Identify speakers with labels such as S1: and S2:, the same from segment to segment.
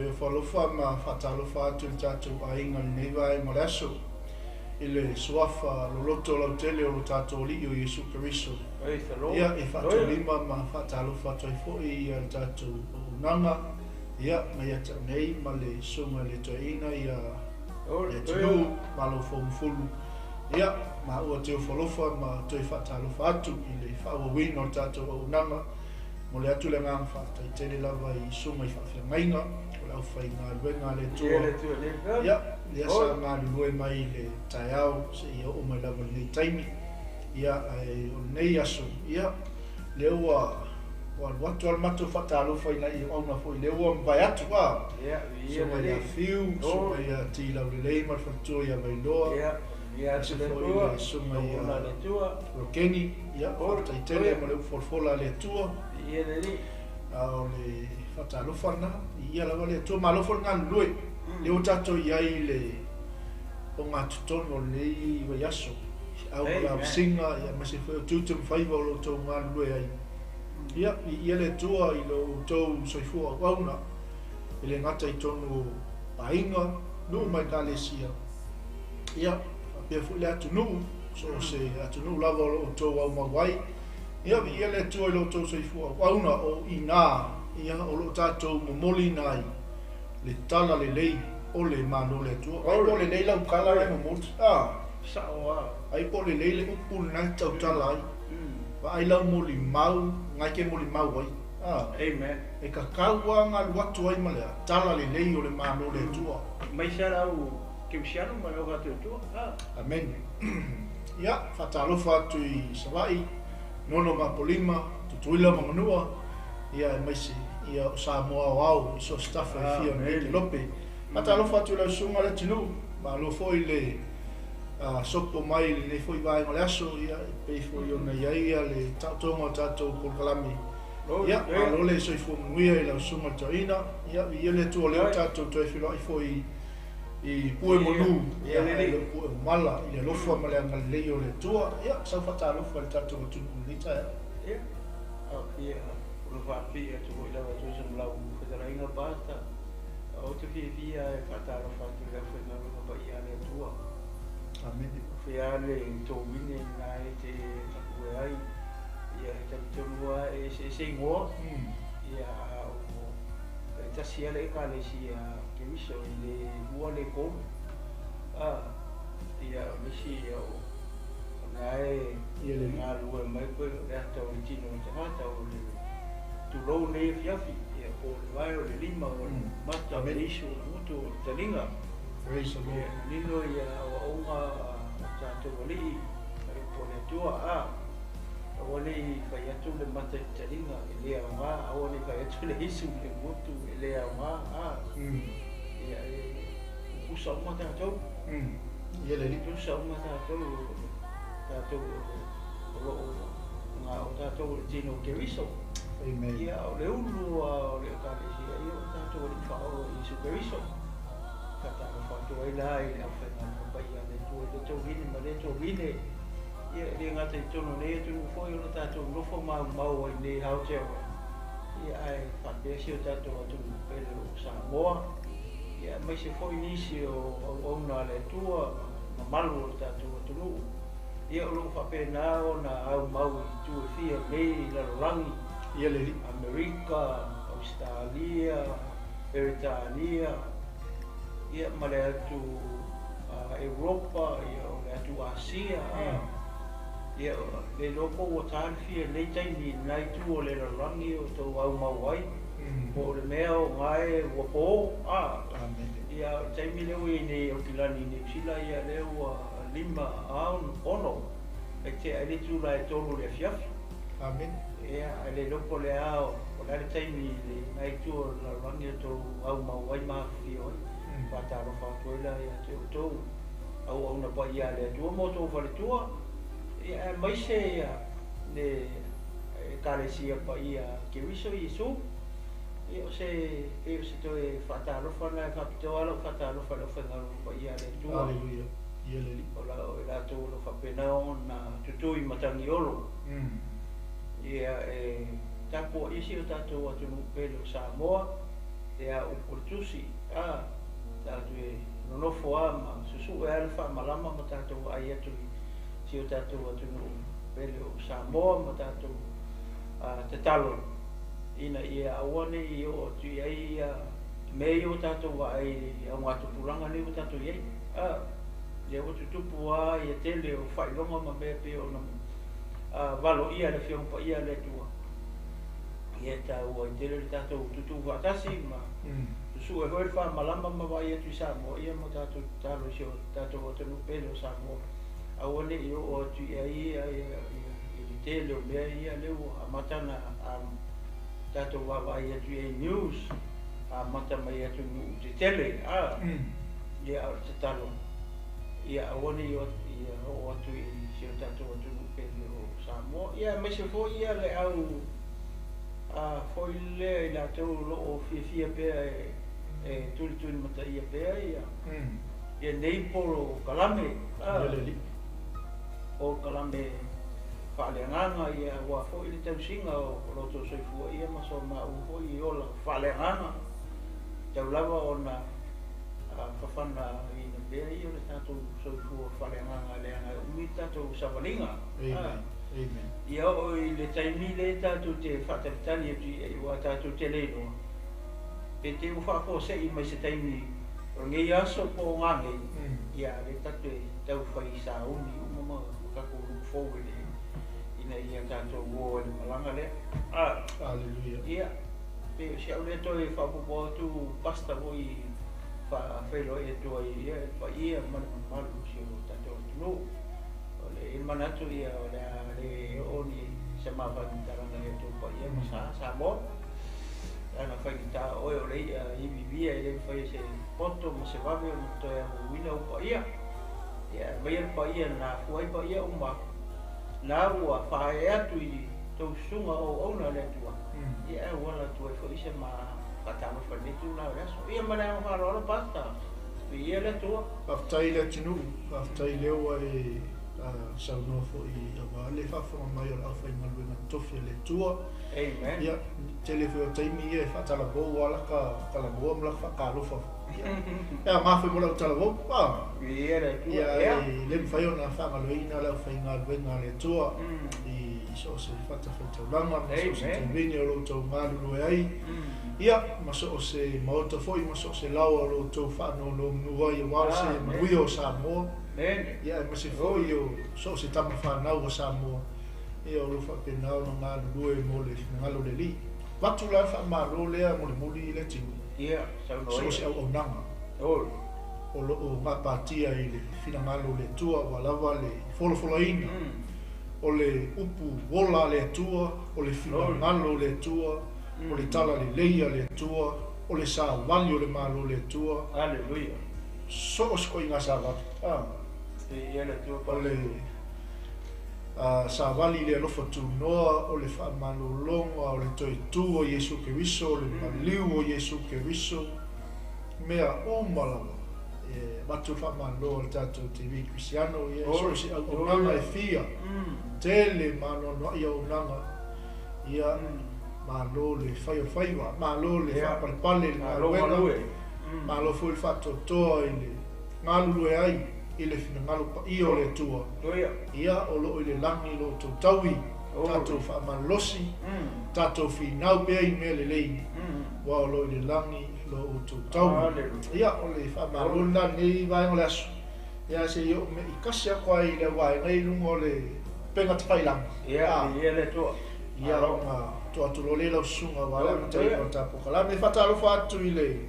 S1: Toe ofo alofa ma faatalofa atu i le tatou aiga i lenei vaega o le aso, i le Suafa loloto lautele o lo tatou Alii o Iesu Keriso. Ia, e faatolima ma faatalofa atu ai foi i le tatou auaunaga, ia, mai ia te au nei ma le Susuga i le Toeaina ia Leatinuu Malofoumafulu, ia, maua te ofo alofa ma toe faatalofa atu i le faaauauina o le tatou auaunaga. Momoli atu le agaga faafetai tele lava i susuga i faafeagaiga o le aufaigaluega a le Atua, ia, lea sa galulue mai i le taeao seia oo mai lava i lenei taimi. Ia, ae o lenei aso, ia, lea ua ua alu atu lava le matou faatalofa i nai auauna foi lea ua mavae atu, a, susuga ia Fiu, susuga ia Tilaulelei ma le faletua ia Vailoa, aemaise foi le susuga ia Rokeni. Ia, faafetai tele mo le upu folafola a le Atua. A o le faatalofa lena, viia lava le Atua, malo foi le galulue. Lea ua tatou i ai i le ogatotonu o lenei vaiaso, au ma lavasiga, aemaise foi o tiute ma faiva o lo outou galulue ai. Ia, viia le Atua i lo outou soifua auauna, e le gata i totonu o aiga, nuu ma ekalesia, ia, faapea foi le atunuu. So o se atunuu lava o lo outou aumau ai. Ia, viia le Atua i lo outou soifua auauna, o i ina, ia, o lo o tatou momoliina ai le tala lelei o le Malo o le Atua. Ai po o lelei lau tala la e momoli, a?
S2: Sao lava.
S1: Ai po o lelei le upu lena e tautala ai. Vaai lau molimau, na e te molimau ai, a?
S2: Amen.
S1: E tatau lava ona alu atu ai ma le tala lelei o le Malo o le Atua.
S2: Aemaise lava lau Kerisiano ma le Ogatautua. A.
S1: Amene. Ia, faatalofa atu i Savaii, Nono ma Apolima, Tutuila ma Manua, ia aemaise ia o Samoa aoao i so o se tafa e fia o lenei kelope. Faatalofa atu i lau susuga Leatinuu, malo foi le sopo mai i lenei foi vaega o le aso, ia e pei foi ona i ai le taotoga o tatou polokalame. Ia, malo le soifua manuia i lau susuga le toeaina, ia viia le Atua o lea ua tatou toe feiloai foi i pue manu, ia, ae le o pue o mala, i le alofa ma le agalelei o le Atua. Ia, sau faatalofa i le tatou atunuu i lenei taeao.
S2: Ia, ia, o lo faapipii atu foi lava tusa ma lau fetalaiga Pastor. Ou te fiafia e faatalofa atu i le aufaigaluega paia a le Atua.
S1: Amene.
S2: O fea le towine lena e te tapue ai. Ia, e talitonu lava e eseese igoa. Ia, a o e tasi lava le Ekalesia Keriso, e le lua le tolu. A, ia, o le isi, ia, o lena e galulue mai pei o le ata o le tino o le tagata, o le tulou lenei afiafi, ia, po o le vae, o le lima, o le mata, o le isu, o le gutu, o le taliga.
S1: Praise the Lord.
S2: Ia, manino ia aoaoga a tatou alii, ma le upu a le Atua. A, aua ne i fai atu le mata i le taliga, e le aoga, aua ne i fai atu le isu i le gutu, e le aoga. A, ia, e tutusa uma tatou.
S1: Ia le alii.
S2: Tutusa uma tatou, tatou o lo o na o tatou o le tino o Keriso.
S1: Amen.
S2: Ia, o le ulu o le Ekalesia, ia o tatou alii faaola o Iesu Keriso. Faatalofa atu ai la i le aufaigaluega paia a le Atua i lea tovine ma lea tovine. Ia, e le gata i totonu o nei atunuu foi ona tatou nofo maumau ai nei Aotearoa, ia ae faapea si o tatou atunuu pele o Samoa, ia aemaise foi nisi o auauna a le Atua ma mamalu o le tatou atunuu. Ia o lo o faapena ona aumau i itu e fia o nei lalolagi,
S1: Ia le alii.
S2: Amerika, Ausetalia, Peretania, ia ma le atu Europa, ia o le atu Asia, ia le iloa po ua ta le fia i lenei taimi i lena itu o le lalolagi o tou aumau ai, po o le mea o gae ua po, a, ia o le taimi lea ua i ai nei i Aukilani i Niu Sila, ia lea ua 5 a 6, e tea ai le itula e 3 i le afiafi.
S1: Amene.
S2: Ia, ae le iloa po o le a, o le a le taimi i lena itu o le lalolagi o tou aumau ai ma afifio ai. Faatalofa atu ai la ia te outou, auauna paia a le Atua ma outou faletua, ia aemaise ia le Ekalesia paia a Keriso Iesu. Ia o se, pei o se toe faatalofa lena e faapitoa lava lau faatalofa i le aufaigaluega paia a le Atua.
S1: Aleluia. Ia le Alii.
S2: O la, o i latou o lo o faapena ona tutui matagiolo. Ia e tapuaia si o tatou atunuu pele o Samoa. Ia upu o le Tusi, a, tatou e nonofo lava ma susu'e lava le faamalama ma tatou vaai atu i si o tatou atunuu pele o Samoa ma tatou tatalo ina ia aua ne i oo atu i ai ia mea ia ua tatou vaai i le augatupulaga lenei ua tatou i ai. A, lea ua tutupu lava ia tele o faailoga ma mea e pei ona valoia e le Afioga Paia a le Atua. Ia e taua ai tele le tatou tutu faatasi ma susue foi le faamalama ma vaai atu i Samoa ia ma tatou tatalo i si o tatou atunuu pele o Samoa aua ne i oo atu i ai ia le tele o mea ia lea ua amata ona tatou vaavaai atu i ai i news amata mai atunuu tetele a ia a o le tatalo ia aua ne i oo atu i si o tatou atunuu pele o Samoa ia aemaise foi ia le au foi lea i latou o lo o fiafia pea e tulitulimataia pea ia nei polokalame polokalame faaleagaga ia aua foi le tausiga o lo outou soifua ia ma so maua foi i ola faaleagaga tau lava ona fafanaina pea ia o le tatou soifua faaleagaga leaga e umi le tatou savaliga.
S1: Amen.
S2: Ia oo i le taimi lea tatou te faatalitali atu i ai aua tatou te le iloa pe te ua faafuasei mai se taimi o lenei aso po o ganei, ia a lea tatou te taufai sauni uma ma tatou look forward ina ia tatou o ai i le malaga lea.
S1: Hallelujah.
S2: Ia, pei o si au lea toe faaopoopo atu pastor foi faafeiloai atu ai ia le paia ma le mamalu o si o tatou atunuu. O le manatu ia o le a le oo ni se ma faamatalaga i outou paia ma sa Samoa. Leaga faigata o oe o le i'a ivivia e le mafai e se poto ma se vave ona toe amuamuina ou paia. Ia aumaia le paia na afua ai paia uma na ua faaee atu i tou susuga o auauna a le Atua. Ia e auala atu ai foi se ma faatalofa i lenei itula o le aso. Ia ma le agaga faaaloalo Pastor. Viia le Atua.
S1: Faafetai i le atunuu, faafetai lea ua e saunoa foi aua le faafofoga mai o le aufaigaluega totofi a le Atua.
S2: Amen.
S1: Ia, tele foi o taimi ia e faatalavou lava laka talanoa ma laka faatalofa foi. Ia, e aoga foi mo lau talavou.
S2: Viia le Atua.
S1: Ia, e le mafai ona faagaloina le aufaigaluega a le Atua i so o se fatafaitaulaga ma so o se taimi o lo outou galulue ai. Ia, ma so o se maota foi ma so o se laoa o lo outou faanonomanu ai aua se manuia o Samoa. Ia, aemaise foi o so o se tama fanau a Samoa, ia o lo o faapena ona galulue mo le finagalo o le Alii. Avatu la le faamalo lea mulimuli i le atunuu, so o se auaunaga o lo o gapatia i le finagalo o le Atua aua lava le folafolaina o le upu ola a le Atua, o le finagalo o le Atua, o le talalelei a le Atua, o le savali o le Malo o le Atua.
S2: Aleluia.
S1: So o se koiga savali. O le savali i le alofa tunoa, o le faamalologa, o le toe tu o Iesu Keriso, o le maliu o Iesu Keriso, mea uma lava. E avatu le faamalo a le tatou TV Kerisiano, ia so o se auaunaga e fia, tele ma anoanoai auaunaga, ia malo le fai o le faiva, malo le faapalepale i le galuega, malo foi le faatoatoa i le galulue ai i le finagalo paia o le Atua. Ia o lo o i le lagi lo outou taui, tatou faamalolosi, tatou finau pea i mea lelei, aua o lo o i le lagi lo outou taui. Ia o le faamalo lena i lenei vaega o le aso. Ia se i oo mea i kasi atu ai i le vaega i luga o le upega tafailagi.
S2: Ia le Atua.
S1: Ia ona tuu atu loa lea i lau susuga aua le amataina o le tatou polokalame. E faatalofa atu i le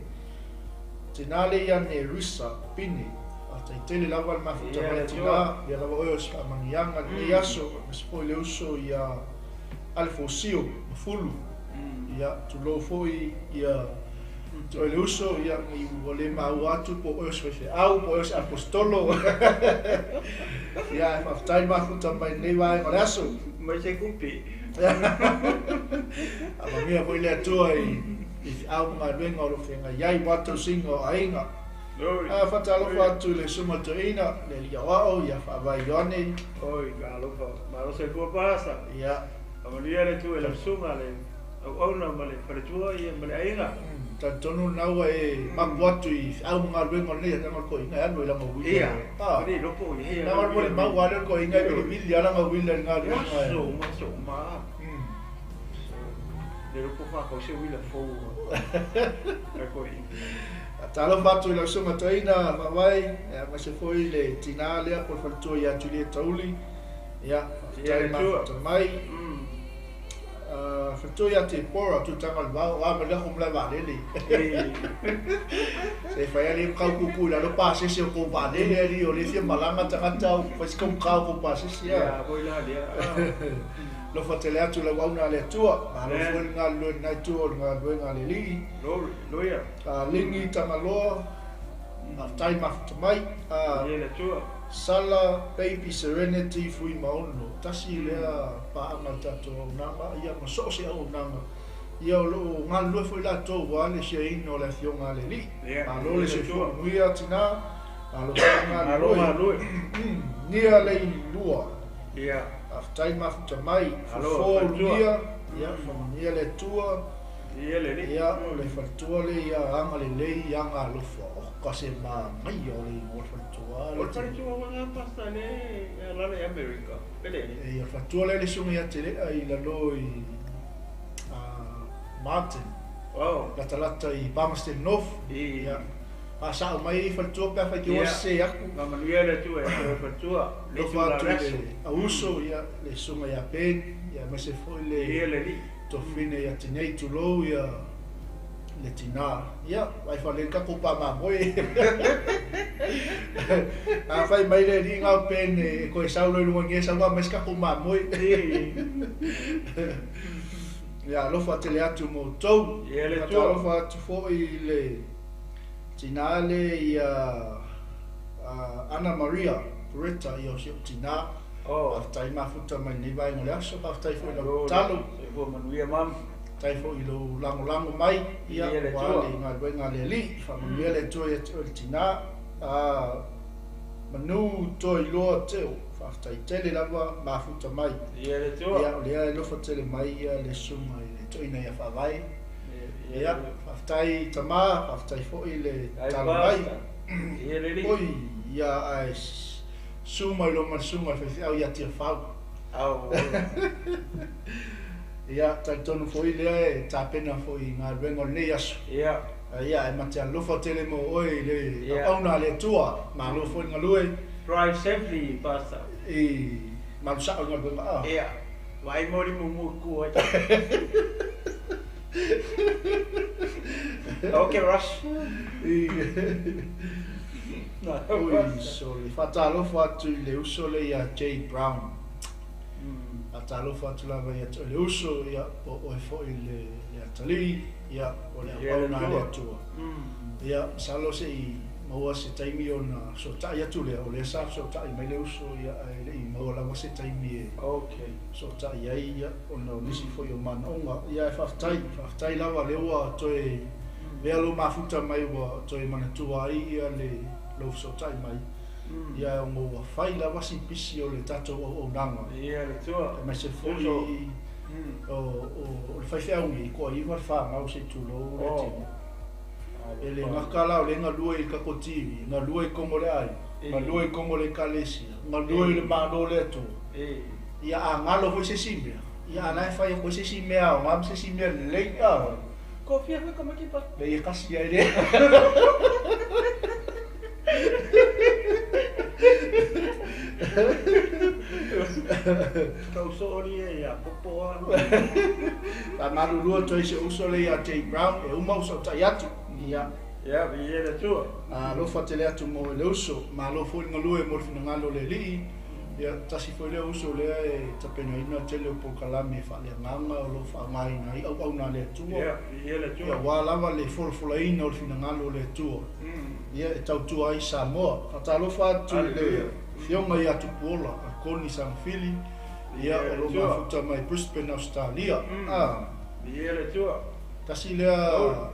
S1: tina lea ia Nerissa Pine. Faafetai tele lava le mafuta mai le tina, ia lava oe o se faamanuiaga i lenei aso, aemaise foi le uso ia Alefosio Mafulu. Ia tulou foi ia te oe le uso, ia nei ua le maua atu po o oe o se faifeau, po o oe o se aposetolo. Ia e faafetai le mafuta mai lenei vaega o le aso.
S2: Mai se kupi.
S1: Faamanuia foi le Atua i feau ma galuega o lo o feagai ai aua tausiga o aiga. Faatalofa atu i le susuga toeaina, le alii aoao ia Faavae Ioane.
S2: Oi, talofa, malo soifua Pasa.
S1: Ia.
S2: Faamanuia le Atua i lau susuga le auauna ma le faletua ia ma le aiga.
S1: Talitonu lena ua e mapu atu i feau ma galuega o lenei leaga o le toeaina e alu ai lana uila.
S2: Ia, e le iloa po o i ai
S1: Leaga o le molimau lava lea o le toeaina e vilivili lava lana uila i le galuega.
S2: Aso uma, aso uma lava. Le iloa po o faatau se uila fou a le toeaina.
S1: Faatalofa atu i lau susuga toeaina Vaavaai, aemaise foi le tina lea po o le faletua ia Julieta Uli. Ia, faafetai mafuta mai. Faletua ia Tepora, Tutagalevao, o a ma le lafo malae vaalele. Se fai alii ma kau kuku i lalo pasese o kou vaalele alii o lea fia malaga tagata o fai si kaugata o kou pasese a.
S2: Ia foi la lea.
S1: Alofa tele atu lau auauna a le Atua. Malo foi le galulue i lena itu o le galuega a le Alii.
S2: Hallelujah.
S1: Ligi Tagaloa, faafetai mafuta mai.
S2: Viia le Atua.
S1: Sala Baby Serenity Fuimaono, tasi lea paaga a le tatou auaunaga, ia ma so o se auaunaga, ia o lo o galulue foi latou aua le siaina o le Afioga a le Alii. Malo le soifua manuia tina, malo foi le galulue. Nia Leilua, faafetai mafuta mai, fofo Uluia, ia faamanuia le Atua. Ia, o le faletua lea ia agalelei aga alofa. Oka se manaia o le igoa o le faletua.
S2: O le faletua foi lena Pastor lea e alala i Amerika, pe leai?
S1: Ia, o le faletua lea le susuga ia Telea i lalo i Martin.
S2: Oh.
S1: Latalata i Palmerston North. Ia, faasao mai faletua pe afai te ua sese aku.
S2: Faamanuia le Atua ia te oe faletua.
S1: Alofa atu i le auuso, ia, le susuga ia Ben, ia aemaise foi le.
S2: Ia le alii.
S1: Tofine ia tinei tulou ia le tina. Ia, vaai fale le tatou pa mamoe. A fai mai le alii na o pene e toe sau loa i luga nei, sau loa aumai se tatou mamoe. Ia, alofa tele atu mo outou.
S2: Ia le Atua.
S1: Faatalofa atu foi i le tina le ia Ana Maria Pureta, ia o si ou tina. Faafetai mafuta mai lenei vaega o le aso, faafetai foi i lau tatalo.
S2: Soifua manuia mama.
S1: Faafetai foi i lou lagolago mai, ia, aua le galuega a le Alii. Faamanuia le Atua ia te oe le tina. Manu toe iloa Teo, faafetai tele lava mafuta mai.
S2: Ia,
S1: o lea e alofa tele mai le susuga i le toeaina ia Faavae. Ia, faafetai tama, faafetai foi i le tatalo mai. Oi, ia, ae Susu mai loa ma le susuga i le faifeau ia Tiafau. Ia, talitonu foi lea e tapena foi i galuega o lenei aso.
S2: Ia.
S1: Ia, e ma te alofa tele mo oe i le auauna a le Atua. Malo foi le galue.
S2: Drive safely, Pastor.
S1: I malu sao le galuega. A.
S2: Ia, vaai mo le mumu e ku ai. Okay, Russ.
S1: Oi, sorry. Faatalofa atu i le uso lea ia Jay Brown. Faatalofa atu lava ia te oe le uso, ia, po o oe foi le, le atalii, ia, o le auauna a le Atua. Ia, masalo se i maua se taimi ona fesootai atu lea, o lea sa fesootai mai le uso, ia, ae le i maua lava se taimi e fesootai ai, ia, ona o nisi foi o manaoga. Ia, ae faafetai, faafetai lava o lea ua toe Lea lou mafuta mai ua toe manatua ai ia le lou fesootai mai, ia ona ua fai lava si pisi o le tatou auaunaga.
S2: Ia le Atua.
S1: Aemaise foi o o le faifeau nei, toaiva le fanau se i tulou le atinuu. E le gata la o lea e galue i le tatou TV, galue i totonu o le aiga, galue i totonu o le ekalesia, galue i le Malo o le Atua. Ia a galo foi se isi mea, ia a la e fai atu ai se isi mea aoga ma se isi mea lelei.
S2: Kofia foi tamaiti pa.
S1: Leai e tasi ai lea.
S2: Tau soo lia ia popo a.
S1: Faamalulu atu ai si ou uso lea ia Jay Brown e uma ou fesootai atu. Ia.
S2: Ia, viia le Atua.
S1: Alofa tele atu mo le uso. Malo foi le galue mo le finagalo o le Alii. Ia, tasi foi lea uso lea e tapenaina tele o polokalame faaleagaga o lo o faaaogaina ai auauna a le Atua.
S2: Ia, viia le Atua.
S1: Ia, aua lava le folafolaina o le finagalo o le Atua, ia, e tautua ai Samoa. Faatalofa atu i le Afioga ia Tupuola Akoni Sagafili, ia, o lo o mafuta mai Brisbane, Ausetalia.
S2: Viia le Atua.
S1: Tasi lea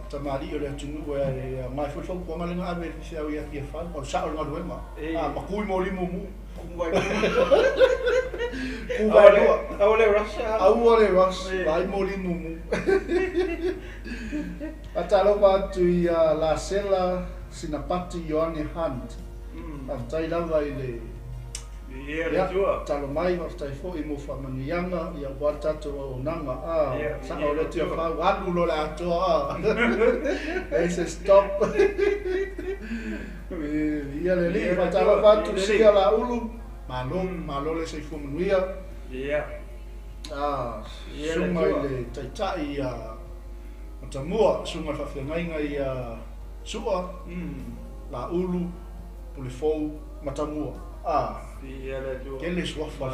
S1: tamalii o le atunuu e aoga foi le fautuaga lea na ave e le faifeau ia Tiafau, o le sao o le galuega, a matui moli mumu. Ku vaelua.
S2: Aua le rush.
S1: Aua le rush, vaai moli mumu. Faatalofa atu ia Lasela Sinapati Ioane Hunt. Faafetai lava i le
S2: Viia le Atua.
S1: Tatalo mai, faafetai foi mo faamanuiaga aua le tatou auaunaga. Sao le Tiafau, alu loa le atoa. Leai se stop. Viia le Alii. Faatalofa atu Sia Laulu. Malo, malo le soifua manuia. Susuga i le Taitai ia Matamua, susuga i le Faafeagaiga ia Sua, Laulu, Pulefou, Matamua. Tele suafa o le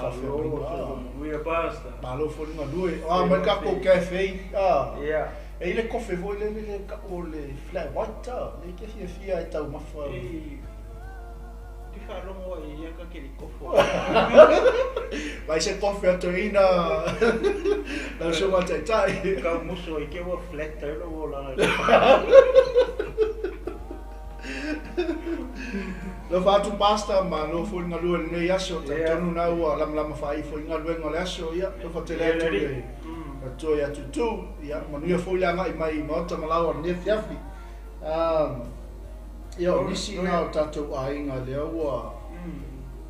S1: faafeagaiga. Malo foi le galue. O a mai le tatou cafe. E i ai le kofe foi lele le tau o le flat white, lea e te fiafia e taumafa.
S2: Te faalogo ai ia ka keli kofo.
S1: Vai se kofe a toeaina lau susuga taitai.
S2: Kau muso i ke ua flat ai lou olaga.
S1: Alofa atu Pastor, malo foi le galue i lenei aso, talitonu na ua lamalama faaiu foi galuega o le aso, ia alofa tele atu le Atua ia Tutu, ia manuia foi le agai mai i Maota ma Laoa i lenei afiafi. Ia o nisi na o tatou aiga lea ua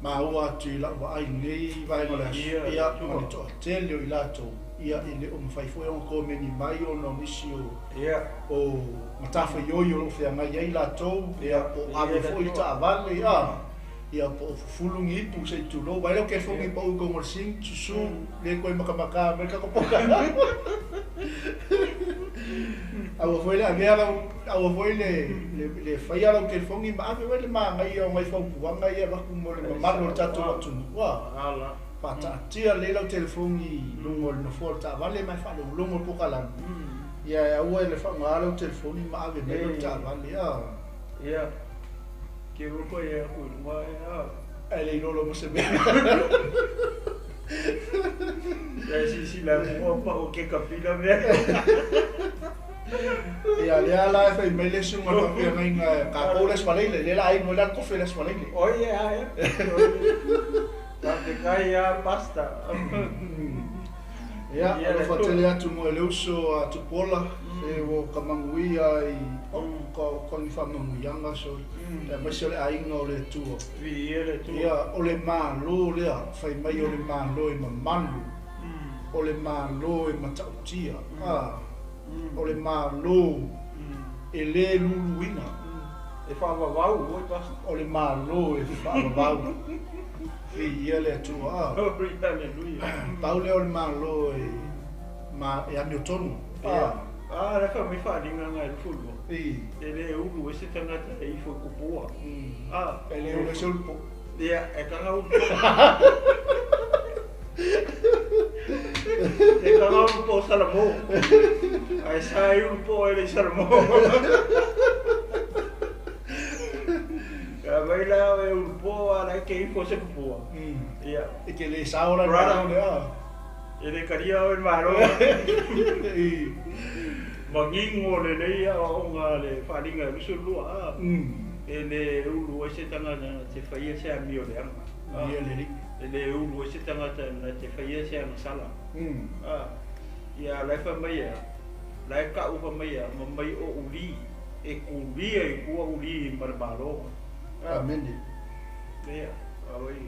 S1: maua atu i lau vaai i lenei vaega o le aso, ia ma le toatele o i latou, ia e le o mafai foi ona komeni mai ona o nisi o matafaioi o lo o feagai ai latou, ia po o ave foi le taavale, ia po o fufulu ni ipu se i tulou, vaai lau telefoni pau i totonu o le sink, susu, le toe matamata mai le tatou poka. Aua foi le avea lau, aua foi le faia lau telefoni ma ave oe le manaia o nai fautuaga ia e avatu mo le mamalu o le tatou atunuu. Faataatia lelei lau telefoni i luga o le nofoa o le taavale ma e faalogologo i le polokalame. Ia e aua le faaaoga lau telefoni ma ave mai lau taavale.
S2: Ia, ke ua e aku i luga e a.
S1: Ae le iloa loa ma se mea.
S2: Ia sisila mua pa o ke kapila mea.
S1: Ia lea la e fai mai le susuga i le faafeagaiga tatou le Aso Faraile, lea la ainu ai la le kofe i le Aso Faraile.
S2: Oi e a e. Faafetai a Pastor.
S1: Ia, alofa tele atu mo le uso a Tupuola, se ua ka manuia i o ka ni faamanuiaga so aemaise o le aiga o le Atua.
S2: Viia le Atua.
S1: Ia, o le Malo lea, fai mai o le Malo e mamalu, o le Malo e matautia, o le Malo e le luluina.
S2: E faavavau oi Pastor.
S1: O le Malo e faavavau. Viia le Atua.
S2: Glory, hallelujah.
S1: Pau lea o le Malo e amiotonu.
S2: La fa mai faalinga ngai le fulua. E le ulu e se tagata e ifo i kupua.
S1: E le ulu e se ulupo.
S2: Ia, e kanga ulu. E kanga ulu po Salamo. Ai sa e ulu po e le Salamo. Ka mai la e ulu po ala ke ifo se kupua. Ia.
S1: E ke le sao la le lea.
S2: E le karia o le malo. Mangingo le lei o ngā le wharinga rusulua. E le ulu e se tangata na te whaia se ami o le anga.
S1: Ia le ri.
S2: E le ulu e se tangata na te whaia se anga sala. Ia lai wha mai a, lai ka upa mai a, ma mai o uri, e kuria i kua uri i marmaro.
S1: Amene.
S2: Ia, awai.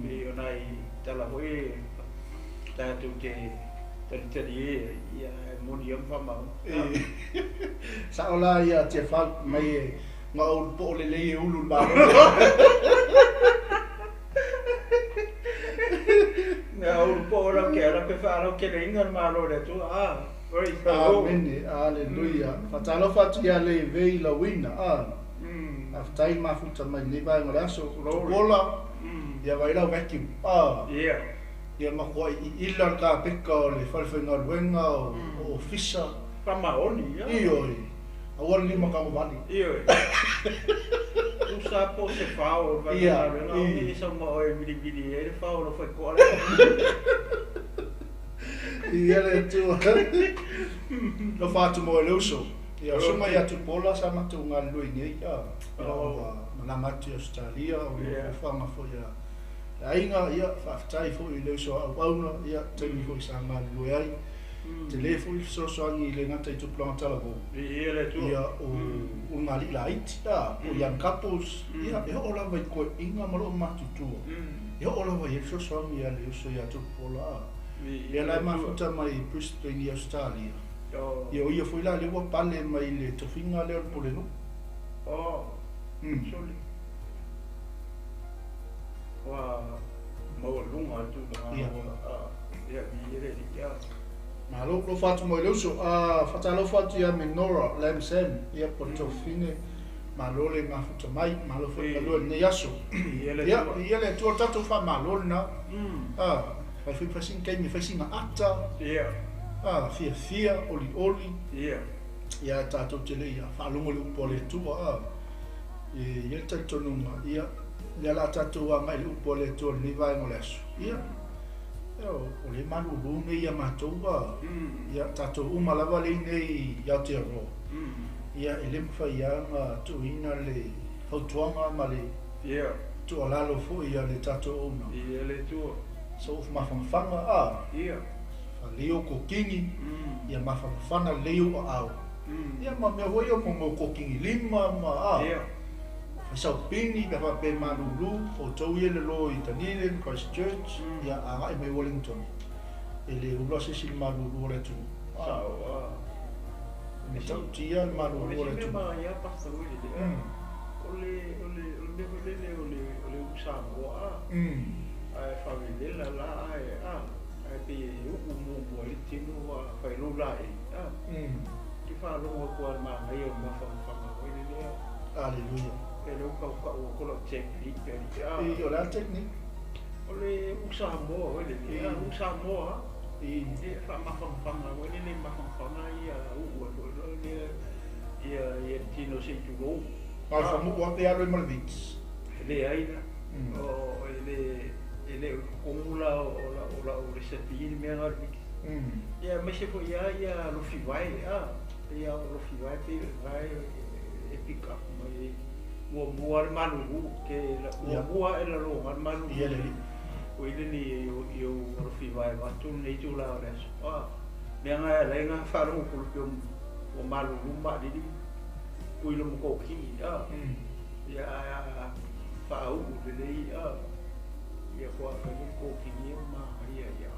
S2: E ona i tala hoi, tātou te talitali e, ia e moni am whamau.
S1: Sao la ia te whau mai e ngā ulu po o le lei e ulu malo.
S2: Ngā ulu po o lau ke ala pe whaarau ke le inga malo le atua. Praise the Lord.
S1: Amene, alleluia. Whatalofa atu ia le vei lawina. Aftai mafuta mai nei vaenga o le aso. Tupola, ia vai lau vacuum.
S2: Ia.
S1: Ia makoa i ila le kapeka o le whalewhaingaluenga o ofisa.
S2: Pamaoni, ia.
S1: Ioi. Aua le lima kagovali.
S2: Ioi. Usa po se whao o whalingaluenga. O ni sa ma oe vilivili e le whao lo whaikoa le.
S1: Ia le atua. Lo whaatu mo e le uso. Ia suma ia Tupola sa matou galulue nei. Ia ua malaga atu i Australia o le whanga foi ia le aiga, ia, faafetai foi i le uso a auauna, ia, taimi foi sa galulue ai. Tele foi le fesoasoani e le gata i tupulaga talavou, ia o ulugalii laiti, a, o young couples, ia e oo lava i toeaiina ma loo matutua, e oo lava i ai le fesoasoani a le uso ia Tupuola, a. Lea la e mafuta mai i Brisbane i Ausetalia, ia o ia foi la lea ua pale mai le tofiga lea o le Pulenuu.
S2: Ua maualuga le tulaga ua ia viia le Alii a.
S1: Malo alofa atu mo le uso. Faatalofa atu ia Menora Lam Sam, ia po o le Tofine. Malo le mafuta mai, malo foi le galue i lenei aso. Ia, viia le Atua, o le tatou faamalo lena. Fai foi ma fai sina taimi e fai sina ata. Fiafia, olioli. Ia tatou te le i faalogo i le upu a le Atua. E i ai le talitonuga, ia, lea o le a tatou agai i le upu a le Atua i lenei vaega o le aso. Ia, o lea e malulu nei ia matou, ia, tatou uma lava lea i inei i Aotearoa. Ia, e le mafai lava ona tuuina le fautuaga ma le tuualalo foi a le tatou auaunaga.
S2: Ia le Atua.
S1: So, mafanafana, faalelei kokini, ia mafanafana lelei ou aao. Ia ma mea foi ia mo kokini lima ma fai saupini pe faapea e malulu, outou ia le lo i Dunedin, Christchurch, ia agai mai Wellington. E le ula se isi i le malulu o le atunuu. E matautia le malulu o le atunuu.
S2: O le isi mea manaia Pastor Willie, o le mea foi lele o le uu Samoa, ae faavelela la ae pei e uu muamua ai le tino fai lou laei. Te faalogo atu lava i le manaia o le mafanafana foi lele.
S1: Aleluia.
S2: E le kaukau o lau technique ali.
S1: O le a le technique?
S2: O le uu Samoa foi lele, uu Samoa. E faamafanafana foi lele, mafanafana ia uu ai foi lele ia le tino se i tulou.
S1: Na o le faguu lava pe alu ai ma le Vicks?
S2: Leai la. O e le o i totonu la o lau recipe le mea lena o le Vicks. Ia aemaise foi lava ia lofi vae, pei lava o lofi vae pei o i ina e pick up mai muamua le malulu, ke muamua e laloga le malulu.
S1: Ia le alii.
S2: Foi lele i ou alofi vae vaeatu lenei itula o le aso. Mea na e ala ai ona faalogo pei ua malulu ma maalili ui lo makokini. Ia ae faauu lelei ia kua fai le kokini ia manaia ia.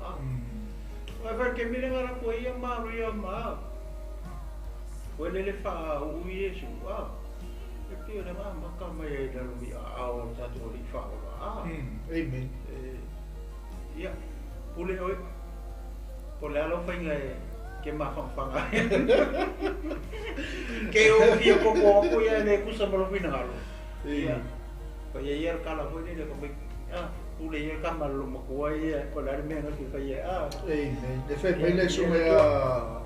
S2: Ae fai le taimi lea na alu atu ai ia ma alu ia ma foi lele faauu Iesu. E pei o le na amata mai ai i lalo i aao o le tatou Alii faaola.
S1: Amen.
S2: Ia, pule oe. Po o le a lau faiga e ke mafanafana ai. Ke o fia koko atu ia e le tusa ma lou finagalo. Ia, fai ai ia le tala foi lele ka mai, pule ia tama le loomatua ia, po o le a le mea na te fai ai.
S1: Amen. Le fai mai le susuga ia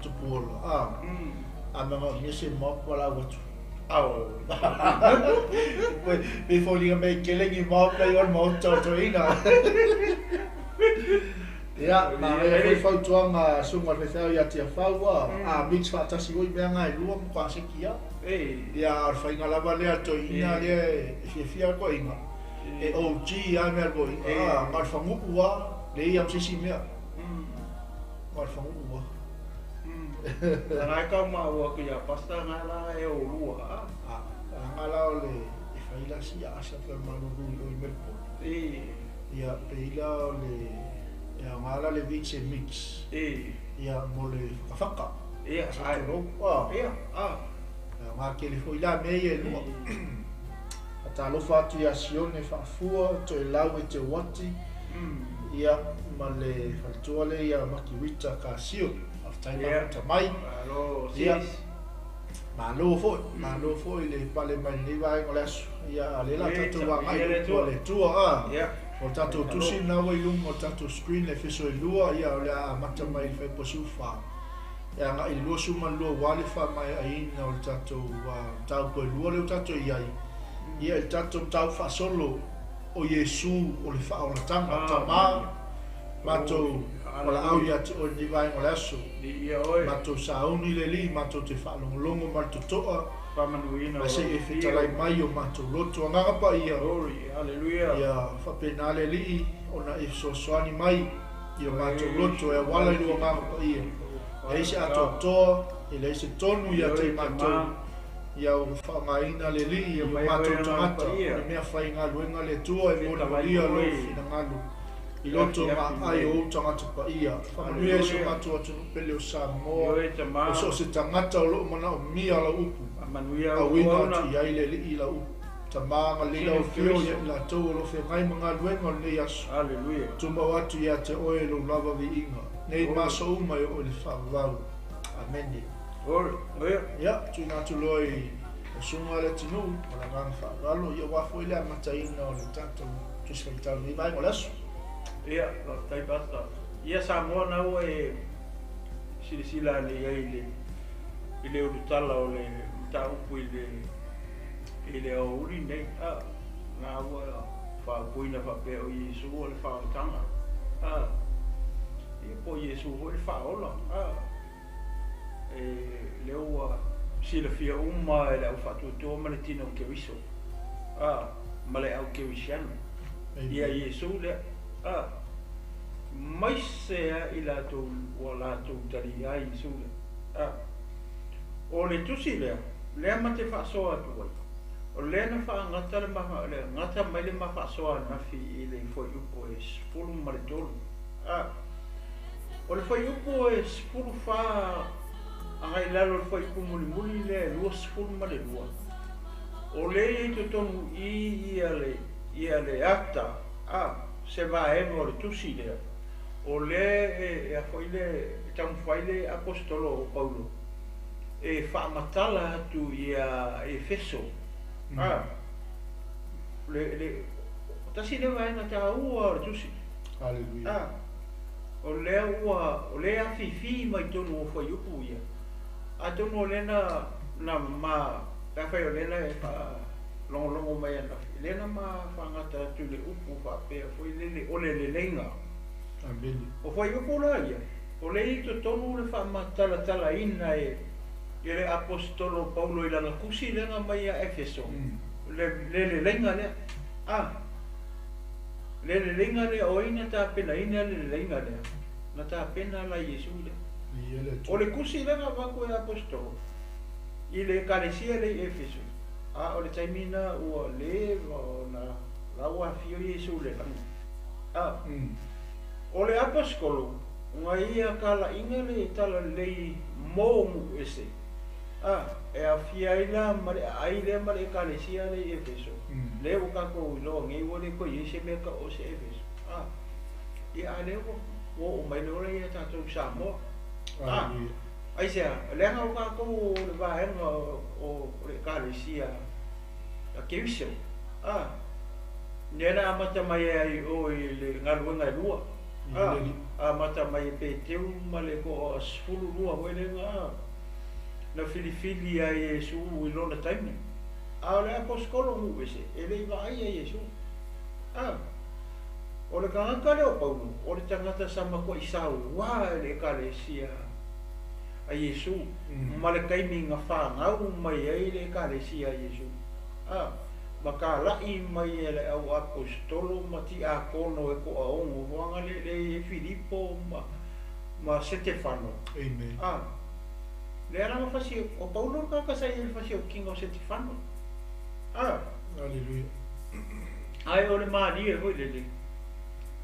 S1: Tupuola, a manaomia se mop lau atu. Pe foliga mai kele ni mop la i o le maota o toeaina. Ia, manaia foi fautuaga a susuga i le faifeau ia Tiafau, a mix faatasi foi mea na e lua matua seki lava. Ia, a o le faiga lava lea a le toeaina lea e fiafia le toeaina, e OG lava mea a le toeaina, na o le faguu lava, leai lava ma se isi mea, na o le faguu lava.
S2: Na e tau maua atu ia Pastor na la e o lua.
S1: Aga la o le e fai la si asa pe malulu i o i Melbourne. Ia pe ila o le e aoga la le Vicks e mix. Ia mo le whakawhaka.
S2: Ia,
S1: Sa
S2: ai.
S1: toro.
S2: Ia, a.
S1: E aoga tele foi la mea ia e lua. Faatalofa atu ia Sione Faafua, Toelau e Te Uati. Ia ma le faletua lea ia Makiwita Kasio. Faafetai mafuta mai.
S2: Malo,
S1: Ia.
S2: sis.
S1: Malo foi, malo foi le pale mai lenei vaega o le aso. Ia, a lea la tatou agai
S2: Ia le
S1: i
S2: Atua.
S1: le Atua, a.
S2: Ia.
S1: O le tatou tusi lena ua i luga o le tatou screen le Efeso e 2, ia o le a amata mai i le fuaiupu 14. E agai i le 22 ua le faamaeaina o le tatou mataupu e lua lea ua tatou i ai. Ia, i le tatou mataupu faasolo o Iesu o le faaolataga, tama, matou valaau ia te oe i lenei vaega o le aso.
S2: Ia oe.
S1: Matou sauni le Alii, matou te faalogologo ma le totoa.
S2: Faamanuina
S1: Ae se i e fetalai mai o matou loto agaga paia.
S2: Glory, hallelujah.
S1: Ia faapena le Alii ona e fesoasoani mai i o matou loto e auala i lou Agaga Paia. E leai se atoatoa, e leai se tonu ia te i matou, ia ua faaaogaina le Alii i o matou tagata, o le mea faigaluega le Atua e molimolia lou finagalo i loto ma aai o ou tagata paia. Faamanuia i si o matou atunuu pele o Samoa, o so o se tagata o lo o manaomia lau upu, auina atu i ai le Alii i lau upu. Tama agalelei lau Afio ia i latou o lo o feagai ma galuega o lenei aso. Tumau atu ia te oe lou lava viiga, nei ma aso uma e oo i le faavavau. Amene. Ia, tuuina atu loa i le Susuga a Leatinuu ma le agaga faaaloalo, ia aua foi le amataina o le tatou Tusi Faitau i lenei vaega o le aso.
S2: Ia, faafetai Pastor. Ia Samoa na ua e silasila ane i ai i le i le ulutala o le mataupu i le i le aoauli nei, a, na ua faaupuina faapea o Iesu o le faaolataga, a, ia po o Iesu foi le faaola, a. E lea ua silafia uma e le au faatuatua ma le tino Keriso, a, ma le au Kerisiano, ia Iesu lea, a, mai sea i latou ua latou taliā Iesu lea, a. O le tusi lea, lea ma te faasoa atu ai, o lea na faagata le ma, le gata mai le ma faasoa ananafi i le fuaiupu e 13, a. O le fuaiupu e 14 agai i lalo o le fuaiupu mulimuli lea e 22, o lea e i ai i totonu i i ia le, ia le ata, a, se vaega o le tusi lea, o lea e, e a foi le, e taumafai le Aposetolo o Paulo e faamatala atu ia Efeso, a, le, le, tasi lea vaega taua o le tusi.
S1: Haleluia.
S2: A, o lea ua, o lea e afifi mai totonu o fuaiupu ia. Atonu o lea na, na ma, pe afai o lea na e faalogologo mai ananafi, lea na ma faagata atu i le upu faapea foi lele, o le leleiga.
S1: Amene.
S2: O fuaiupu la ia, o lea e i totonu le faamatalatalaina e, e le Aposetolo Paulo i lana tusi lea na aumai ia Efeso, le, le leleiga lea. A, Le leleiga lea, o ai na tapenaina le leleiga lea? Na tapena la Iesu lea. O le tusi lea na avatu e Aposetolo i le Ekalesia lea i Efeso, a o le taimi lena ua leva ona la ua afio Iesu i le lagi. A, o le Aposetolo na ia talaiga le talalelei mo nuu ese. A, e aofia ai la ma le aai lea ma le Ekalesia lea i Efeso, lea ua tatou iloa nei ua le toe i ai se mea tau o se Efeso. A, ia a lea ua oo mai loa ia tatou i Samoa. A, aisea, leaga o tatou o le vaega o le Ekalesia a Keriso. A, lea na amata mai ai i o i le galuega e lua. A, amata mai e Peteru ma le toa 12 foi lea na, na filifili ai Iesu i lona taimi. A o le aposetolo nuu ese, e le i vaaia Iesu. A, o le tagata lea o Paulo, o le tagata sa matuai sauā e le Ekalesia a Iesu, ma le taimi na fanau mai ai le Ekalesia a Iesu. A, ma talai mai e le au aposetolo ma tiakono e toaono, hoanga le le i ai Filipo ma, ma Setefano.
S1: Amen.
S2: A, lea la na fasi, o Paulo le tagata sa i ai i le fasiotino o Setefano. A.
S1: Haleluia.
S2: Ae o le malie foi lele,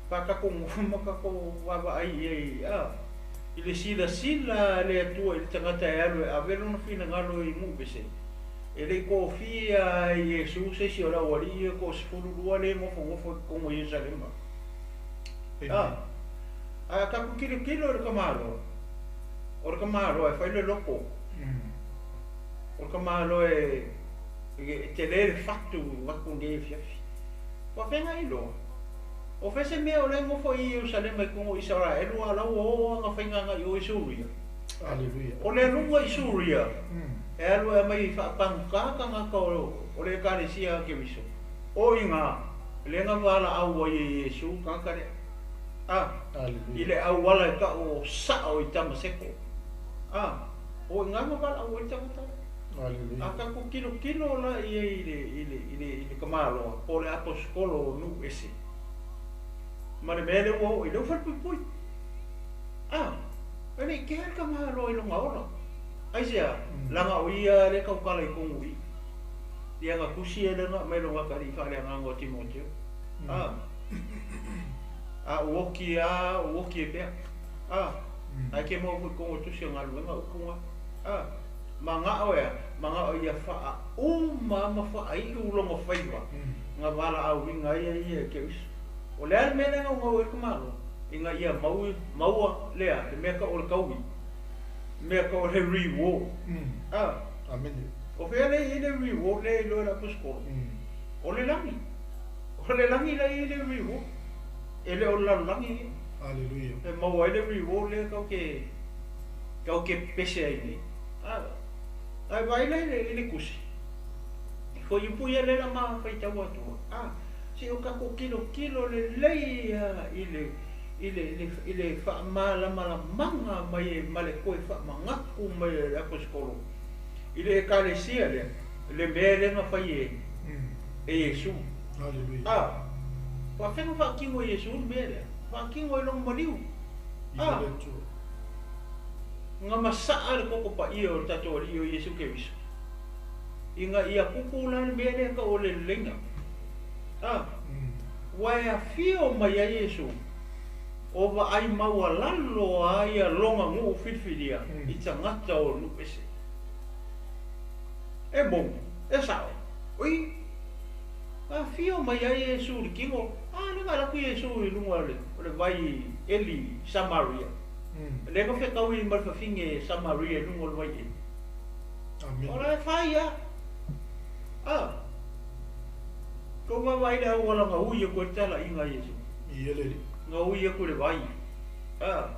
S2: pa tatou nofo ma tatou vaavaai i ai, a, i le silasila a le Atua i le tagata e alu e ave lona finagalo i nuu ese, e le i tofia e Iesu se isi o le aualii ia toa 12 lea e nofonofo i totonu o Ierusalema. A, ae a tatou tilotilo i le tamaloa, o le tamaloa e fai le loto, o le tamaloa e, e tele le fatu atu nei afiafi. Faafeagai loa, o fea se mea o la e nofo i Ierusalema i totonu o Isaraelu a o la ua o ana faiga agai i o i Suria?
S1: Aleluia.
S2: O le aluga i Suria, e alu e aumai faapagata tagata o le Ekalesia a Keriso. O i ina, lea na valaau ai e Iesu tagata lea, a, i le auala e tau o sao i Tamaseko. A, o i ina na valaau ai le tagata lea.
S1: Aleluia.
S2: A tatou tilotilo la i ai i le, i le, i le, i le tamaloa, po o le aposetolo o nuu ese, ma le mea lea ua oo i lea ua falepuipui. A, e le i kea le tamaloa i lona ola. Aisea? Leaga o ia lea e tautala i tonu i i. Ia na tusi ai lea na aumai lona atalii faaleagaga o Timoteo. A, a ou oti lava, ou oti ai pea. A, ae te maua foi i totonu o tusi o galuega upu na. A, manao e a? Manao ia faauma ma faaiu lona faiva na valaauina ai e ia e Keriso. O le a le mea lea e naunau ai le tamaloa? Ina ia mau, maua le a? Le mea tau o le taui. Le mea tau o le reward. A.
S1: Amene.
S2: O fea lea e i ai le reward lea e iloa e le Aposetolo? O le lagi. O le lagi la e i ai le reward. E le o le lalolagi ia.
S1: Aleluia.
S2: E maua ai le reward lea tatou te, tatou te pepese ai nei. A, ae vaai la i le tusi. Fuaiupu ia lea la ma faitau atua. A, se o tatou tilotilo lelei a i le, i le, i le, i le faamalamalamaga mai ma le toe faamanatu mai e le Aposetolo i le Ekalesia lea, le mea lea na fai e, e Iesu.
S1: Aleluia.
S2: A, faafefea na faatino e Iesu le mea lea? Faatino i lona maliu.
S1: I
S2: A,
S1: le Atua.
S2: na masaa le toto paia o le tatou Alii o Iesu Keriso, ina ia tupu la le mea lea tau o le leleiga. A, ua e afio mai ai Iesu, o vaai maualalo a ia lona nuu filifilia i tagata o nuu ese. E moni, e sao. Oi, afio mai ai Iesu i le tino, a lea na alu atu Iesu i luga o le vai eli Samaria. Lea na fetaui ma le fafine Samaria i luga o le vai eli.
S1: Amene.
S2: O la e fai lava. A, tou vaavaai i le auala na ui atu ai le talaiga a Iesu.
S1: I ele alii.
S2: Na ui atu i le vai. A,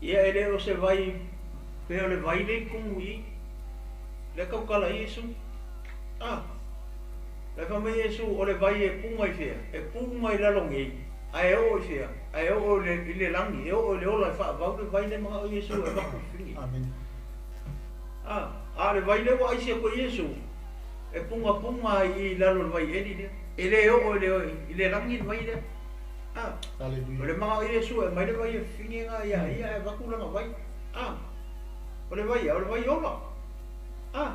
S2: ia e le o se vai pei o le vai lea i totonu i i. Lea e tautala ai Iesu. A, la e fai mai Iesu, o le vai e puga i fea? E puga i lalo nei, ae oo i fea? Ae oo i le lagi, e oo i le ola e faavau le vai lea e manao Iesu e avatu i fafine.
S1: Amene.
S2: A, a o le vai lea ua aisi atu e Iesu, e pugapuga ai i lalo o le vai eli lea. E le oo i le lagi le vai lea. A,
S1: Aleluia.
S2: o le manao Iesu e aumai le vai e fafine na ia ia ae avatu lana vai. A, o le vai a, o le vai ola. A,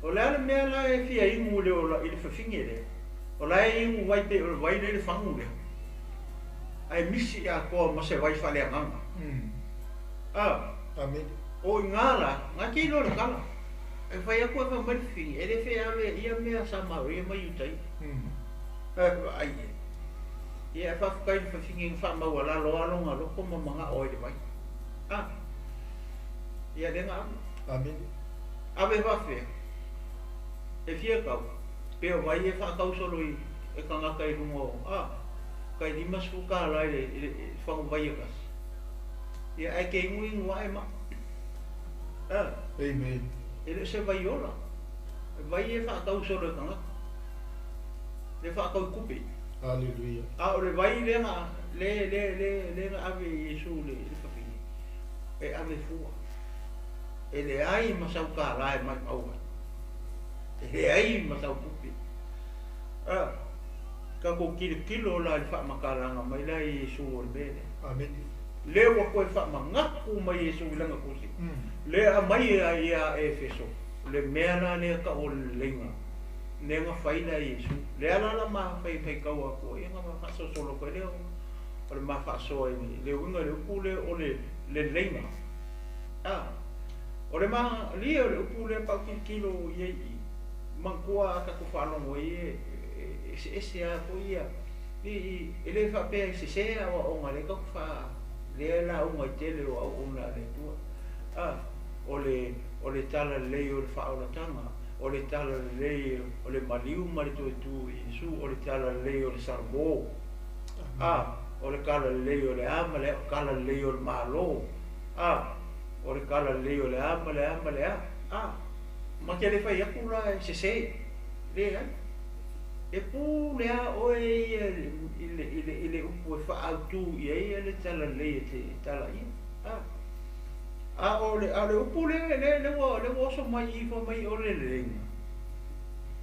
S2: o le a le mea la e fia inu i le ola i le fafine lea? O la e inu vai pei o le vai lea i le fagu lea. Ae misi atoa ma se vai faaleagaga. A,
S1: Amene.
S2: o i ina la, na te iloa le tala. E fai atu e fai mai le fafine, e le feave ia mea Samaria ma Iutaia. E vaai e. Ia e faafetai i le fafine na faamaualalo lava lona loto ma manao ai i le vai. A, ia lea na ave.
S1: Amene.
S2: Ave faafefea? E fia tau, pe o vai e faatau solo i e tagata i luga o, a, tai 50 tālā i le, i le, i le fagu vai e tasi. Ia ae te inuinu ae ma. A,
S1: Amen.
S2: e le o se vai ola. E vai e faatau solo e tagata. Le faatau i kupe.
S1: Aleluia.
S2: A o le vai lea na, le, le, le, le na ave i Iesu le, le fafine, e ave fua. E leai ma sau kālā e maumau ai. E leai ma sau tupe. A, tatou tilotilo la i le faamatalaga mai la i Iesu o le mea lea.
S1: Amene.
S2: Lea ua toe faamanatu mai Iesu i lana tusi. Lea aumai ai ia Efeso, le mea la lea tau o le leleiga, lea na fai la e Iesu. Lea la la ma fai faitau atu ai, ona ma faasolosolo atu ai lea o le ma faasoa i le uiga i le upu lea o le leleiga. A, o le malie o le upu lea pa ou tilotilo i ai i i, manatua a tatou faalogo ai e eseese lava foi ia, i, i, e le faapea e sese aoaoga lea tatou fa, lea e lauga i tele o auauna a le Atua. A, o le, o le talalelei o le faaolataga, o le talalelei o le maliu ma le toe tu i Iesu, o le talalelei o le salamo. A, o le talalelei o le a ma le a, o le talalelei o le Malo. A, o le talalelei o le a ma le a ma le a. A, ma te le fai atu la e sese. Leai. E pule a oe ia i le, i le, i le upu e faaautu i ai le talalelei e te talaia. A, a o le, a o le upu le, le, le ua, le ua oso mai i fai mai o le leleiga.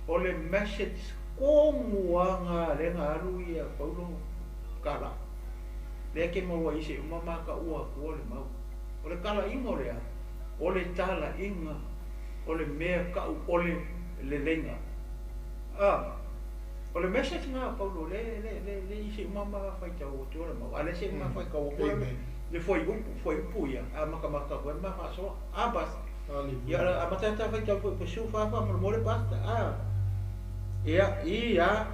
S2: O le message tonu lava na lea na alu ia Paulo Kala. Lea ke maua i se uma maka ua atua le mau. O le talaiga o le a? O le talaiga o le mea kau o le leleiga. O le message ngā Paulo le le le le i se uma ma faitau atua le mau. A le se uma faitau atua le le foi upu ia a makamaka koe ma faasoa. A bas. Ia a matata faitau foi po su fa fa mo le pasta. A. Ia ia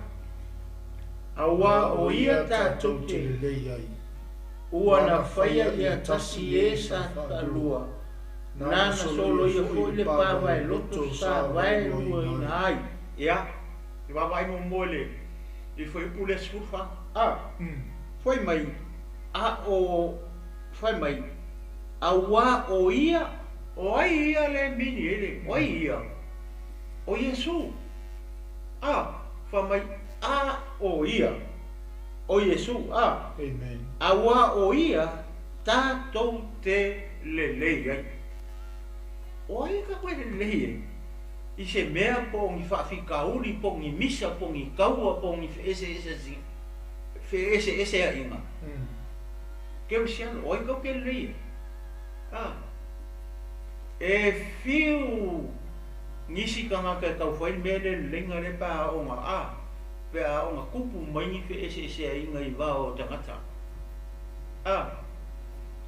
S2: aua o ia tatou te
S1: lelei ai.
S2: Ua na faia ia tasi e sa faalua. Nana solo ia foi le pava e loto sa vae luaina ai. Ia, i vaavaai muamua i le i fuaiupu lea 14. A, fai mai, a o, fai mai, auā o ia, o ai ia le mini e le, o ai ia? O Iesu. A, fai mai, a o ia, o Iesu, a.
S1: Amen.
S2: Auā o ia, tatou te lelei ai. O ai ka koe lelei ai? I se mea po o ni faafitauli, po o ni misa, po o ni taua, po o ni feeseeseaiga. Kerisiano, o ai kau ke lelei ai? A, e fiu nisi tagata e taufai le mea le leleiga lea pe a ona a, pe a ona tupu mai ni feeseeseaiga i va o tagata. A,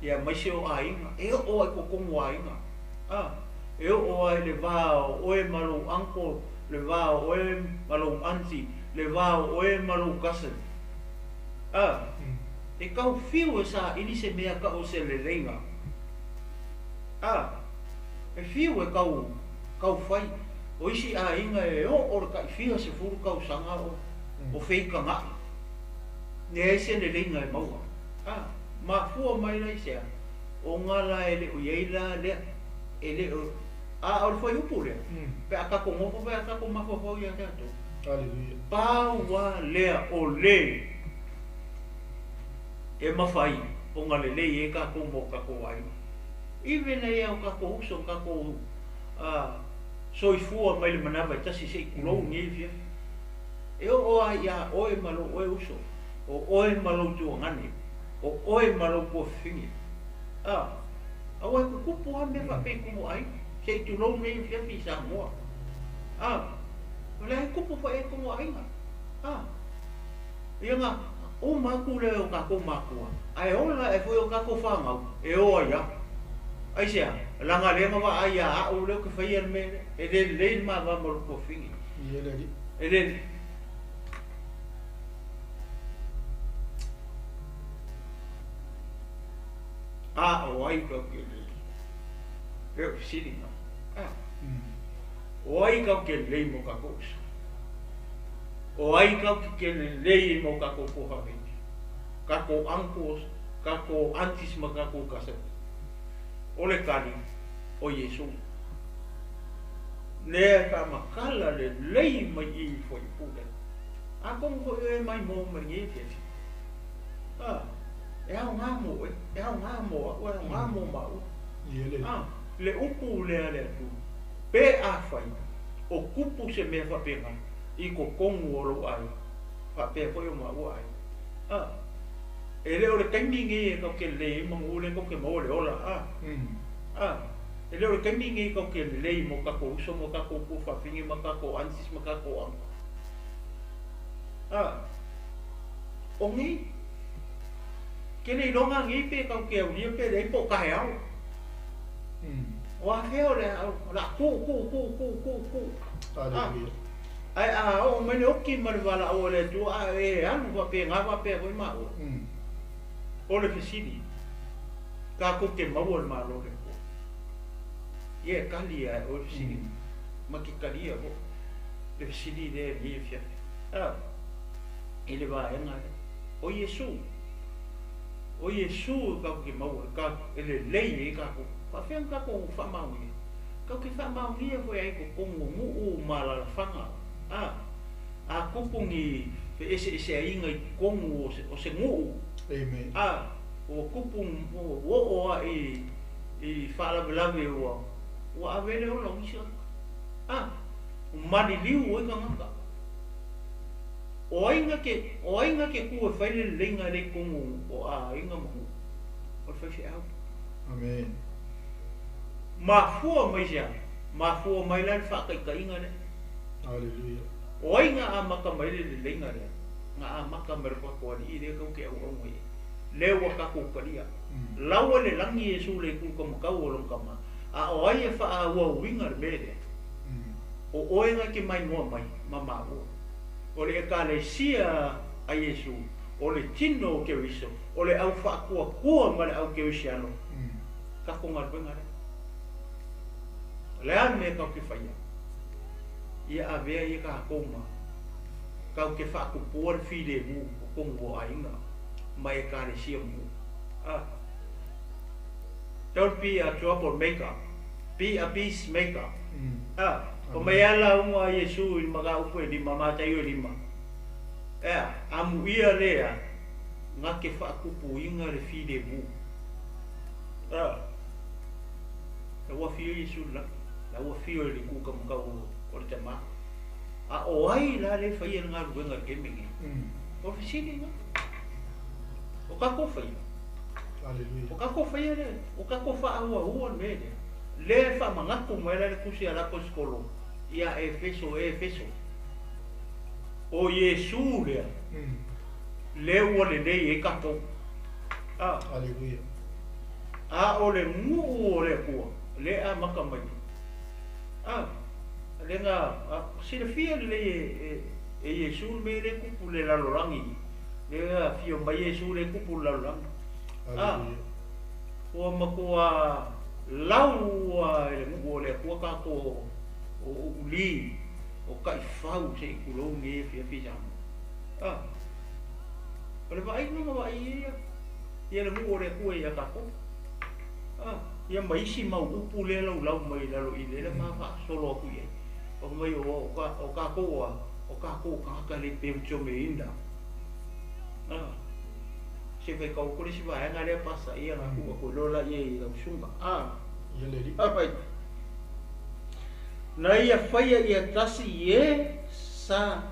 S2: ia maise o aiga, e oo ai totonu o aiga. A, e oo ai le va o oe ma lou uncle, le va o oe ma lou auntie, le va o oe ma lou cousin. A, e tau fiu e saili se mea kau o se leleiga. A, e fiu e tau tau fai. O isi aiga e oo le taifia 10 tausaga o feitagaʻi. Leai se leleiga e maua. A, mafua mai la i sea, o ngā la e le o iai la lea, e le o, a o le fuaiupu lea, pe a tatou nofo pe a tatou mafaufau ia tatou.
S1: Hallelujah.
S2: Pau a lea o le e mafai ona lelei ai tatou ma o tatou aiga. Even ai o tatou uso, tatou soifua mai le manava e tasi seʻi tulou nei fiafi. E oo ai ia oe ma lou oe uso, o oe ma lou tuagane, o oe ma lou tuafafine. A, aua e tutupu lava mea faapea i tonu o aiga, seʻi tulou nei fiafi i Samoa. A, o le a e tupu foi ai tonu o aiga. A, ia na uma atu lea o tatou matua, ae ola ae foi o tatou fanau, e o ai lava. Aisea, laga lea na vaai ia a'u lea ou te faia le mea lea, e le lelei le ma va ma lou tuafafine.
S1: Ia le alii.
S2: E le A o ai kau ke lelei? E o fesili na. A. O ai kau ke lelei mo tatou uso? O ai kau ke lelei mo tatou tuafafine? Tatou uncles, tatou aunties ma tatou cousins. O le tali, o Iesu. Lea e faamatala lelei mai i i fuaiupu lea. Atonu foi oe e maimoa mai lenei afiafi. A, e aoga mo oe, e aoga mo a'u, e aoga mo maua.
S1: Ia le.
S2: A, le upu lea a le Atua, pe afai o tupu se mea faapena i totonu o lou aiga, faapea foi o maua aiga. A, e le o le taimi lenei e tatou te lelei ai manu lea tatou te maua le ola. A, a, e le o le taimi lenei tatou te lelei mo tatou uso ma tatou tuafafine ma tatou aunties ma tatou uncles. A, o nei, ke le iloga nei pe tatou te aulia pe leai po o taeao. O afea o le a o le a tuu tuu tuu tuu tuu tuu. A,
S1: Hallelujah.
S2: ae a oo mai le oki ma le valaau a le Atua a e alu faapena faapea foi maua. O le fesili, tatou te maua le Malo o le Atua. Ia e tali ia e oe le fesili. Ma te talia foi le fesili lea i lenei afiafi. A, i le vaega lea. O Iesu, o Iesu tatou te maua e lelei ai tatou. Faapefea ona tatou faamaonia? Tatou te faamaonia foi ai i totonu o nuu ma alaalafaga. A, a tupu ni feeseeseaiga i totonu o se nuu.
S1: Amen.
S2: A, ua tupu, ua oo lava i faalavelave ua ua ave le ola o nisi tagata. A, ua maliliu ai tagata. O ai na ke, o ai na ke ku e fai le leleiga lea i totonu o aiga ma nuu? O le faifeau.
S1: Amen.
S2: Mafua mai se a? Mafua mai la le faataitaiga lea.
S1: Hallelujah.
S2: O ai na amata mai le leleiga lea? Na amata mai le tatou Alii lea tatou te auauna i ai. Lea ua tatou talia. Laua le lagi Iesu le itu kamatau o lona tama. A o ai e faaauauina le mea lea? O oe na e te maimoa mai ma maua. O le Ekalesia a Iesu, o le tino o Keriso, o le au faatuatua ma le au kerisiano, tatou galuega lea. O le a le mea tatou te faia? Ia avea ia tatou ma tatou te faatupua le filemu o totonu o aiga ma Ekalesia ma nuu. A. Don't be a trouble maker, be a peace maker. A. O mai a lauga a Iesu i le mataupu e lima, Mataio e lima. Ea, amuia lea na te faatupuina le filemu. A. La ua afio Iesu i le lagi, la ua afio i le itu kamatau o le Tama. A o ai la le faia le galuega i le taimi lenei? O le fesili lena. O tatou faia.
S1: Hallelujah.
S2: O tatou faia lea, o tatou faaauaua le mea lea. Lea e faamanatu mai la le tusi a le Aposetolo ia Efeso, e Efeso, o Iesu lea, lea ua lelei ai tatou. A.
S1: Hallelujah.
S2: A o le nuu o le Atua, lea e amata mai ai. A, lea na silafia lelei e, e, e Iesu le mea lea e tupu i le lalolagi, lea e afio mai Iesu lea e tupu i le lalolagi. A, ua matua lau a i le nuu o le Atua tatou o uuli, o taifau se i tulou lenei afiafi i Samoa. A, o le vaaiga na vaai ai ia, ia le nuu o le Atua ia tatou. A, ia ma isi mau upu lea laulau mai i lalo i lele ma faasolo atu i ai. Fai mai o, o, o tatou a, o tatou tagata le peutiomeina. A, se fai kau atu le isi vaega lea pasa ia na tuu atu loa laia i lau susuga. A,
S1: Ia le alii.
S2: a fai. Na ia faia ia tasi i e sa,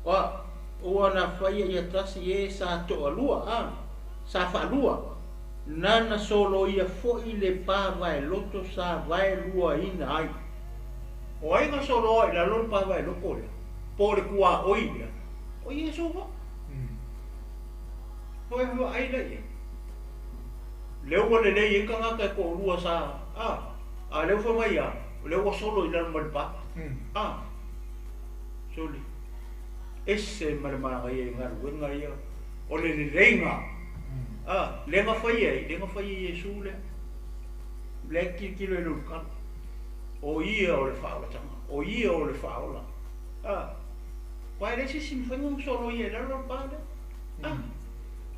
S2: a, ua na faia ia tasi i e sa toalua, a, sa faalua, na na soloia foi le pa vaeloto sa vaeluaina ai. O ai na soloa i lalo le pa vaeloto lea, po o le tuaoi lea? O Iesu foi. Ua e vaai la i ai. Lea ua lelei ai tagata e toalua sa, a, a lea ua fai mai a, o lea ua solo i lalo ma le pa. A, soli. Ese ma le manaia i galuega ia o le leleiga. A, lea na fai ai, lea na fai e Iesu lea. Lea e tilotilo i le ulukala. O ia o le faaolataga, o ia o le faaola. A, aua e leai se isi mafai ona solo ia i lalo le pa lea. A,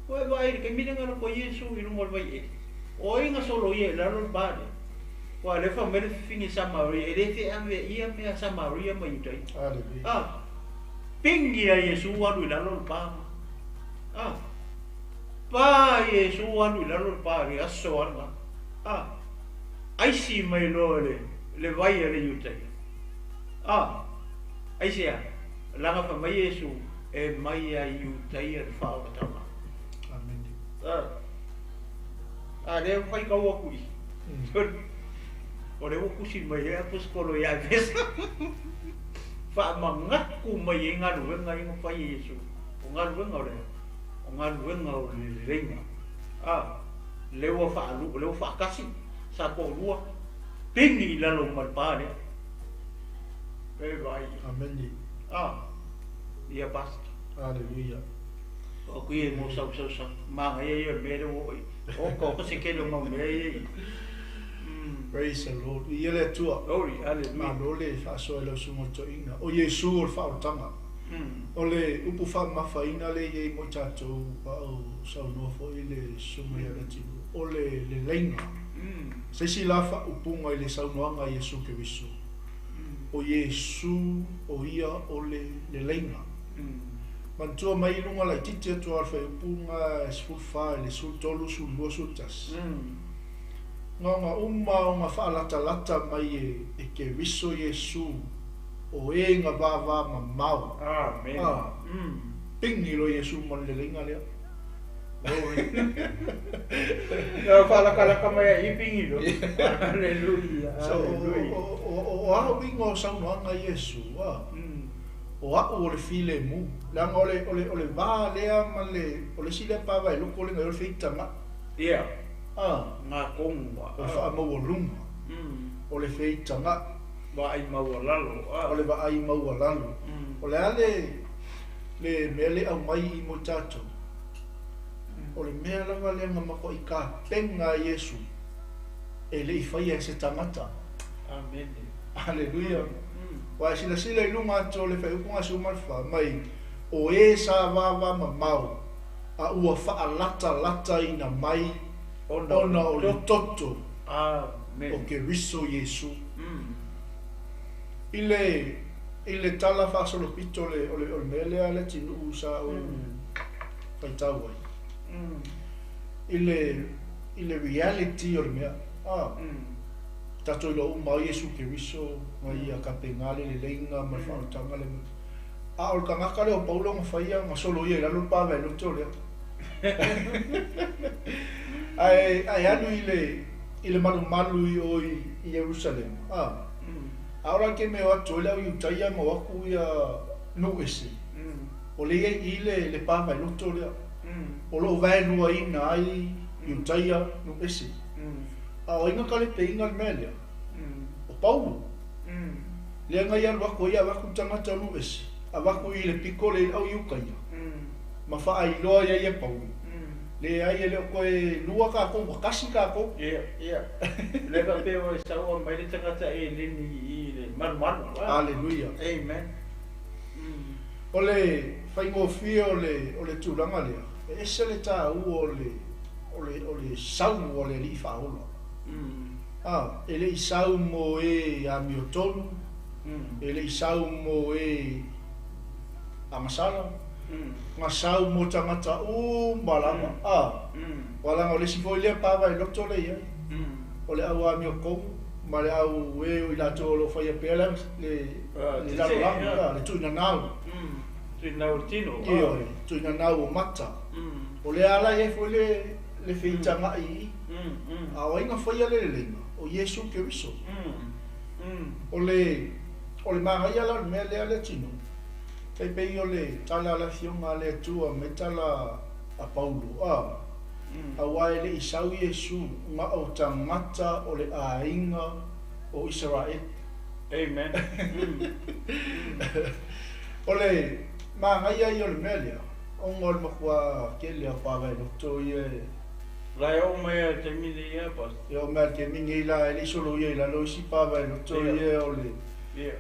S2: ua e vaai i le taimi lea na alu atu ai Iesu i luga o le vaieli, o ai na solo ia i lalo le pa lea? Aua o lea fai mai le fafine Samaria, e le feaveaia mea a Samaria ma Iuta ia. A, pigi a Iesu alu i lalo le pa. A, pa Iesu alu i lalo le pa i le aso lava lena. A, aisi mai loa le, le vai a le Iuta ia. A, aisea? Leaga fai mai Iesu, e mai a Iutaia le faaolataga.
S1: Amene.
S2: A, a lea ua faitau atu i. O lea ua tusi mai ai Aposetolo ia Efeso. Faamanatu mai ai galuega ia na fai e Iesu. O galuega o le o galuega o le leleiga. A, lea ua faalu, lea ua faatasi, sa toalua, pigi i lalo ma le pa lea. E vai.
S1: Amene.
S2: A, ia Pastor.
S1: Hallelujah.
S2: O aku ia mo sau sau sau. Manaia ia o le mea lea ua oo i. Oka oka se tele o mau mea ia i.
S1: Praise the Lord. Viia le Atua.
S2: Glory, hallelujah.
S1: Malo le faasoa i lau susuga o le toeaina. O Iesu o le faaolataga. O le upu faamamafaina lea e i ai mo i tatou, a o saunoa foi le susuga ia Leatinuu, o le leleiga. Se isi la faaupuga i le saunoaga a Iesu Keriso, O Iesu o ia o le leleiga. Manatua mai i luga laitiiti atu lava o le faaiupuga e 14 i le 13, 12, 11. Gaoga uma ona faalatalata mai e Keriso Iesu O e na vavamamao.
S2: Amen.
S1: Ah. Pigi loa Iesu ma le leleiga lea. Glory.
S2: Na faalakalaka mai ai i pigi loa. Hallelujah.
S1: So,
S2: Hallelujah.
S1: o a uiga o saunoaga a Iesu, a? O a'u o le filemu, leaga o le, o le, o le va lea ma le, o le isi lea pavaeloko lea na i ai o le feitaga'i.
S2: Ia.
S1: A.
S2: Gatonu.
S1: O le faamaualuga. O le feitaga'i.
S2: Vaai maualalo.
S1: O le vaai maualalo. O le a le, le mea lea e aumai i mo i tatou? O le mea lava lea na matuai tapena ai Iesu e le i faia e se tagata.
S2: Amene.
S1: Aleluia. Aua e silasila i luga atu o le Fuaiupu 14, mai, O e sa vavamamao, a ua faalatalataina mai ona o le toto o Keriso Iesu. I le, i le tala faasolopito o le, o le, o le mea lea a Leatinuu sa ou faitau ai, i le, i le reality o le mea, a, tatou iloa uma ai Iesu Keriso, na ia tapena le leleiga ma le faaolataga le mea. A o le tagata lea o Paulo na faia, na soloia i lalo le pavaeloto lea. Ae, ae alu i le, i le malumalu i o i, i Ierusalema, a, a o la le taimi e o atu ai le au Iutaia ma o atu ia nuu ese, o lea i ai i i le, le pavaeloto lea, o lo o vaeluaina ai Iutaia, nuu ese. A o ai na talepeina le mea lea? O Paulo. Lea na ia alu atu ai avatu le tagata o nuu ese, avatu i le pito lea i le au Iutaia, ma faailoa ia ia Paulo, leai e le o toe lua tatou, ua tasi tatou.
S2: Ia, ia. Lea faapea ua saua mai le tagata eleni i le malumalu.
S1: Aleluia.
S2: Amen.
S1: O le faigofie o le, o le tulaga lea, e ese le taua o le, o le, o le sau a le Alii Faaola. A, e le i sau mo e amiotonu, e le i sau mo e agasala, na sau mo tagata uma lava. A, aua leaga o le isi foi lea pavaeloto lea e i ai, o le au amiotonu ma le au e o i latou o lo o faia pea le, le, le lalolagi, a, le tuinanau.
S2: Tuinanau o le tino.
S1: Ioe, tuinanau o mata. O lea ala e i ai foi le, le feitaga'i i i. A o ai na faia le leleiga? O Iesu Keriso. O le, o le manaia la o le mea lea le tino, tai pei o le tala a le Afioga a le Atua me tala a Paulo, a, aua e le i sau Iesu na o tagata o le aiga o Isaraelu.
S2: Amen.
S1: O le manaia ia o le mea lea, ona o le matua tele o pavaeloto ia e.
S2: La e oo mai lava i le taimi nei ia, Pastor.
S1: E oo mai lava i le taimi nei la, e le i soloia i lalo isi pavaeloto ia o le.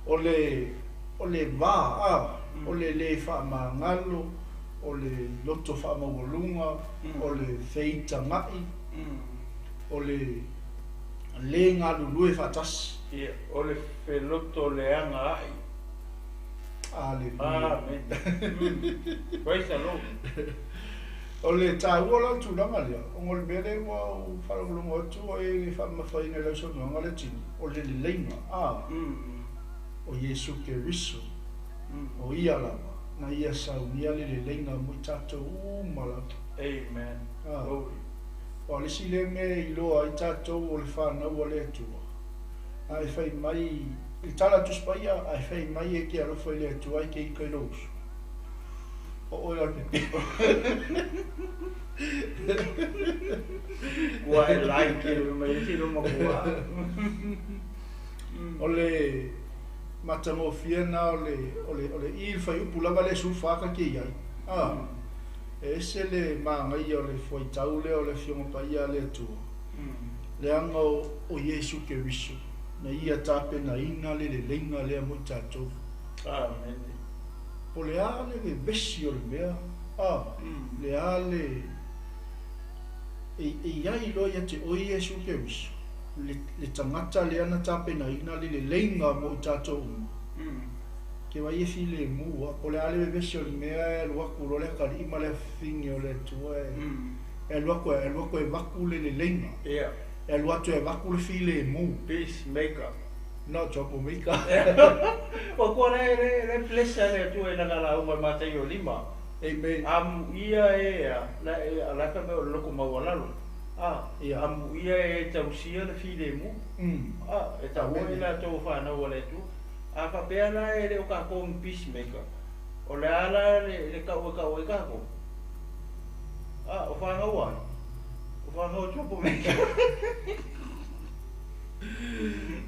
S1: O le, o le va, a, o le le faamagalo, o le loto faamaualuga, o le feitaga'i, o le le galulue faatasi.
S2: Ia, o le feloto leaga a'i.
S1: Aleluia.
S2: Amen. Praise the Lord.
S1: O le taua la o le tulaga lea, ona o le mea lea ua ou faalogologo atu ai e faamamafaina i lau saunoaga le tino, o le leleiga, a, o Iesu Keriso, o Ia lava, na Ia saunia le leleiga mo i tatou uma lava.
S2: Amen.
S1: A,
S2: Glory.
S1: aua o le isi lea mea e iloa ai tatou o le fanau a le Atua, a e fai mai i le tala a Tusi Paia, a e fai mai e te alofa i le Atua ae te ita i lou uso, o oe o le pepelo.
S2: Ua e like e mai e tino makua.
S1: O le matagofie lena o le, o le, o le i le fuaiupu lava lea e 14 ta te i ai. A, e ese le manaia o le fuaitau lea o le Afioga Paia a le Atua, leaga o, o Iesu Keriso, na Ia tapenaina le leleiga lea mo i tatou.
S2: Amene.
S1: Po o le a le vevesi o le mea, a, le a le, e, e i ai loa ia te oe Iesu Keriso, le, le tagata lea na tapenaina le leleiga mo i tatou uma. Ke vai e filemu, a, po o le a le vevesi o le mea e alu atu loa le atalii ma le afafine o le Atua e, e alu atu, e alu atu e avatu le leleiga.
S2: Ia.
S1: E alu atu e avatu le filemu.
S2: Peace maker.
S1: Not troublemaker.
S2: Ua kua le le le bless le Atua i lana lauga i Mataio 5.
S1: Amen.
S2: Amuia e a la e a la ka me o le loko maualalo. A amuia e tausia le filemu. A e taua i latou fanau a le Atua. A faapea la e le o kākou ni peacemaker, o le a la le le kau e kau ai kākou? A o fanau ai? O fanau a troublemaker.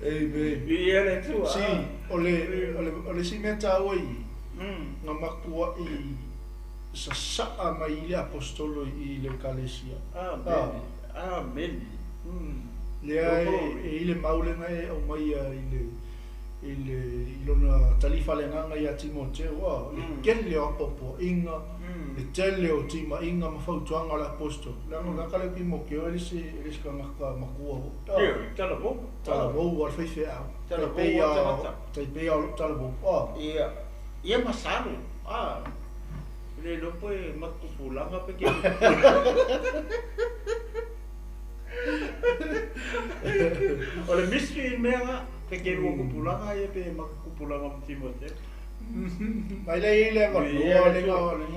S1: Amen.
S2: Viia le Atua.
S1: Si, o le, o le, o le isi mea taua i i, na matuai sasaa mai i le aposetolo i le Ekalesia.
S2: Amene. Amene.
S1: Lea e i le mau lena e aumaia i le, i le, i lona talifa le agaga ia Timoteo, a, le tele o apoapoaiga, le tele o timaiga ma fautuaga a le aposetolo. Leaga o le aka lea o Timoteo e le se, e le se tagata matua foi.
S2: Ioe, talavou.
S1: Talavou a le faifeau.
S2: Talavou a tagata.
S1: Tai pei a o lou talavou. A.
S2: Ia, ia masalo, a, e le iloa po e matupulaga pe ke O le mystery i mea nga, pe ke lua kupulaga ia pe makupulaga ma Timoteo.
S1: Mai lea i le avanoa le ga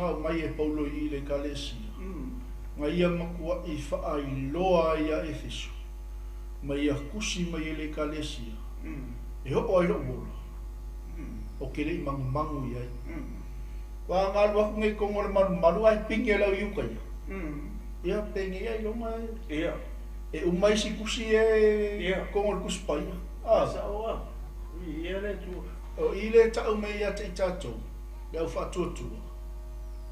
S1: aumai e Paulo i le Ekalesia, na ia matuai faailoa ai ia Efeso, ma ia tusi mai e le Ekalesia, e oo ai lou ola, ou te le i manumanu i ai. Ua ga alu atu nei i totonu o le malumalu ae pine e le au Iuta ia. Ia, penei ailoga e. E uma isi tusi e i totonu o le Tusi Paia.
S2: A sao a. Viia le Atua.
S1: O i le tau mai ia te i tatou, le au faatuatua,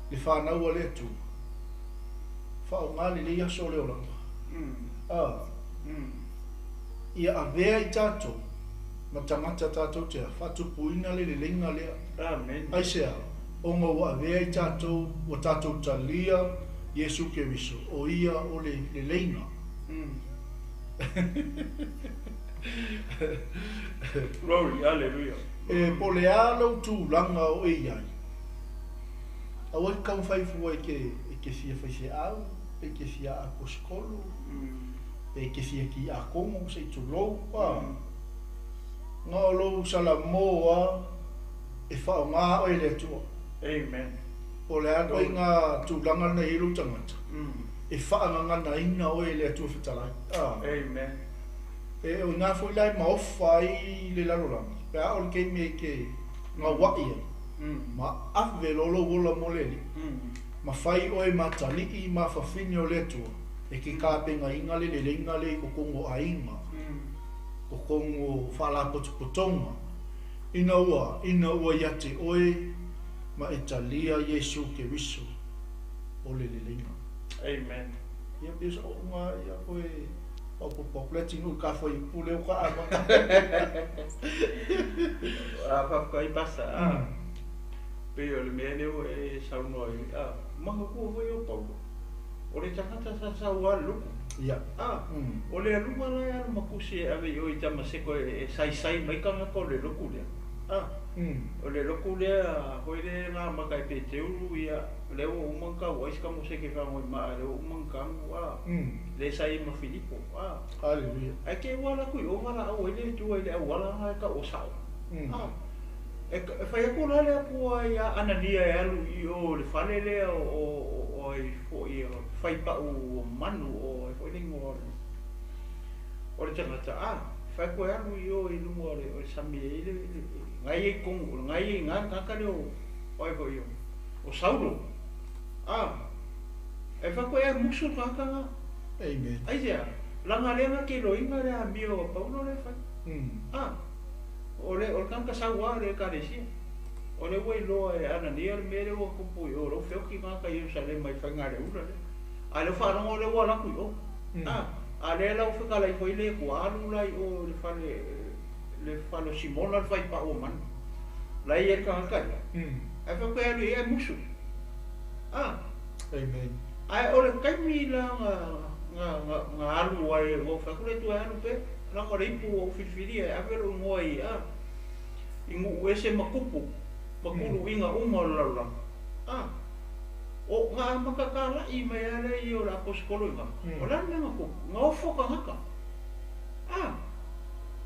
S1: le fanau a le Atua, faaaoga lelei aso o le olaga. A. Ia avea i tatou ma tagata tatou te a, faatupuina le leleiga lea.
S2: Amen.
S1: Aisea? Ona ua avea i tatou, ua tatou talia Iesu Keriso, o Ia o le leleiga.
S2: Glory, hallelujah.
S1: E po o le a lou tulaga o e i ai, aua e te taumafai fua e te, e te fia faifeau, pe te fia aposetolo, pe te fia tiakono, se i tulou, a. Na o lou salamo a e faaaoga oe e le Atua.
S2: Amen.
S1: Po o le a le ituaiga tulaga lena e i ai lou tagata, e faagaganaina oe e le Atua Fetalai. A.
S2: Amen.
S1: E o ina foi la e maofa ai le lalolagi, pe a o le taimi e te gaua'i ai, ma ave loa lou ola mo le Alii, ma fai oe ma atalii ma afafine o le Atua, e te tapenaina le leleiga lea i totonu o aiga, totonu o faalapotopotoga, ina ua, ina ua ia te oe ma e talia Iesu Keriso o le leleiga.
S2: Amen.
S1: Ia pei o se ouga ia koe faaopoopo atu le atinuu i ka fuaiupu lea ua ka amata.
S2: A faafetai Pastor. A pei o le mea lea ua e saunoa ai, a manatua foi o Paulo, o le tagata sa sau lava le lotu.
S1: Ia.
S2: A o le aluga la e alu ma tusi e ave i o i Tamaseko e saisai mai tagata o le lotu lea. A o le lotu lea foi lea na amata e Peteulu, ia lea ua uma ona tau ai se kamoseke fagoimaa, lea ua uma ona tanu, a lea sa i ai ma Filipo. A
S1: Hallelujah.
S2: Ae te ua alu atu i o valaau ai le Atua i le auala na e tau o sao. A e fai atu la le Atua ia Anania e alu i o i le fale lea o ai foi o faipau o manu o ai foi le igoa o le tagata. A fai atu e alu i o i luga o le sami e i le na i ai tonu, na i ai na le tagata lea o ai foi o Saulo. A e fai atu e musu le tagata na.
S1: Amen.
S2: Aisea, laga lea na keloina le amio o Paulo lea e fai. A o le o le tagata sauā le Ekalesia. O lea ua iloa e Anania le mea lea ua tupu i o, lea ua feoti tagata i Ierusalema i faiga le ula lea. A lea ua faalogo lea ua alu atu i o. A, a lea la ua fetalai foi le Atua, alu la i o i le fale le fale o Simona le faipau o manu. La e i ai le tagata ia. Ae fai atu e alu i ai ae musu. A.
S1: Amen.
S2: Ae o le taimi la na na na na alu ai, ua ou fai atu le Atua e alu pea, leaga o le ipu ua ou filifilia e ave lou igoa i a i nuu ese ma tupu ma tuluiga uma o le lalolagi. A o na amata talai mai lava lea ia o le aposetolo i ina, o le a le mea na tupu? Na ofo tagata. A,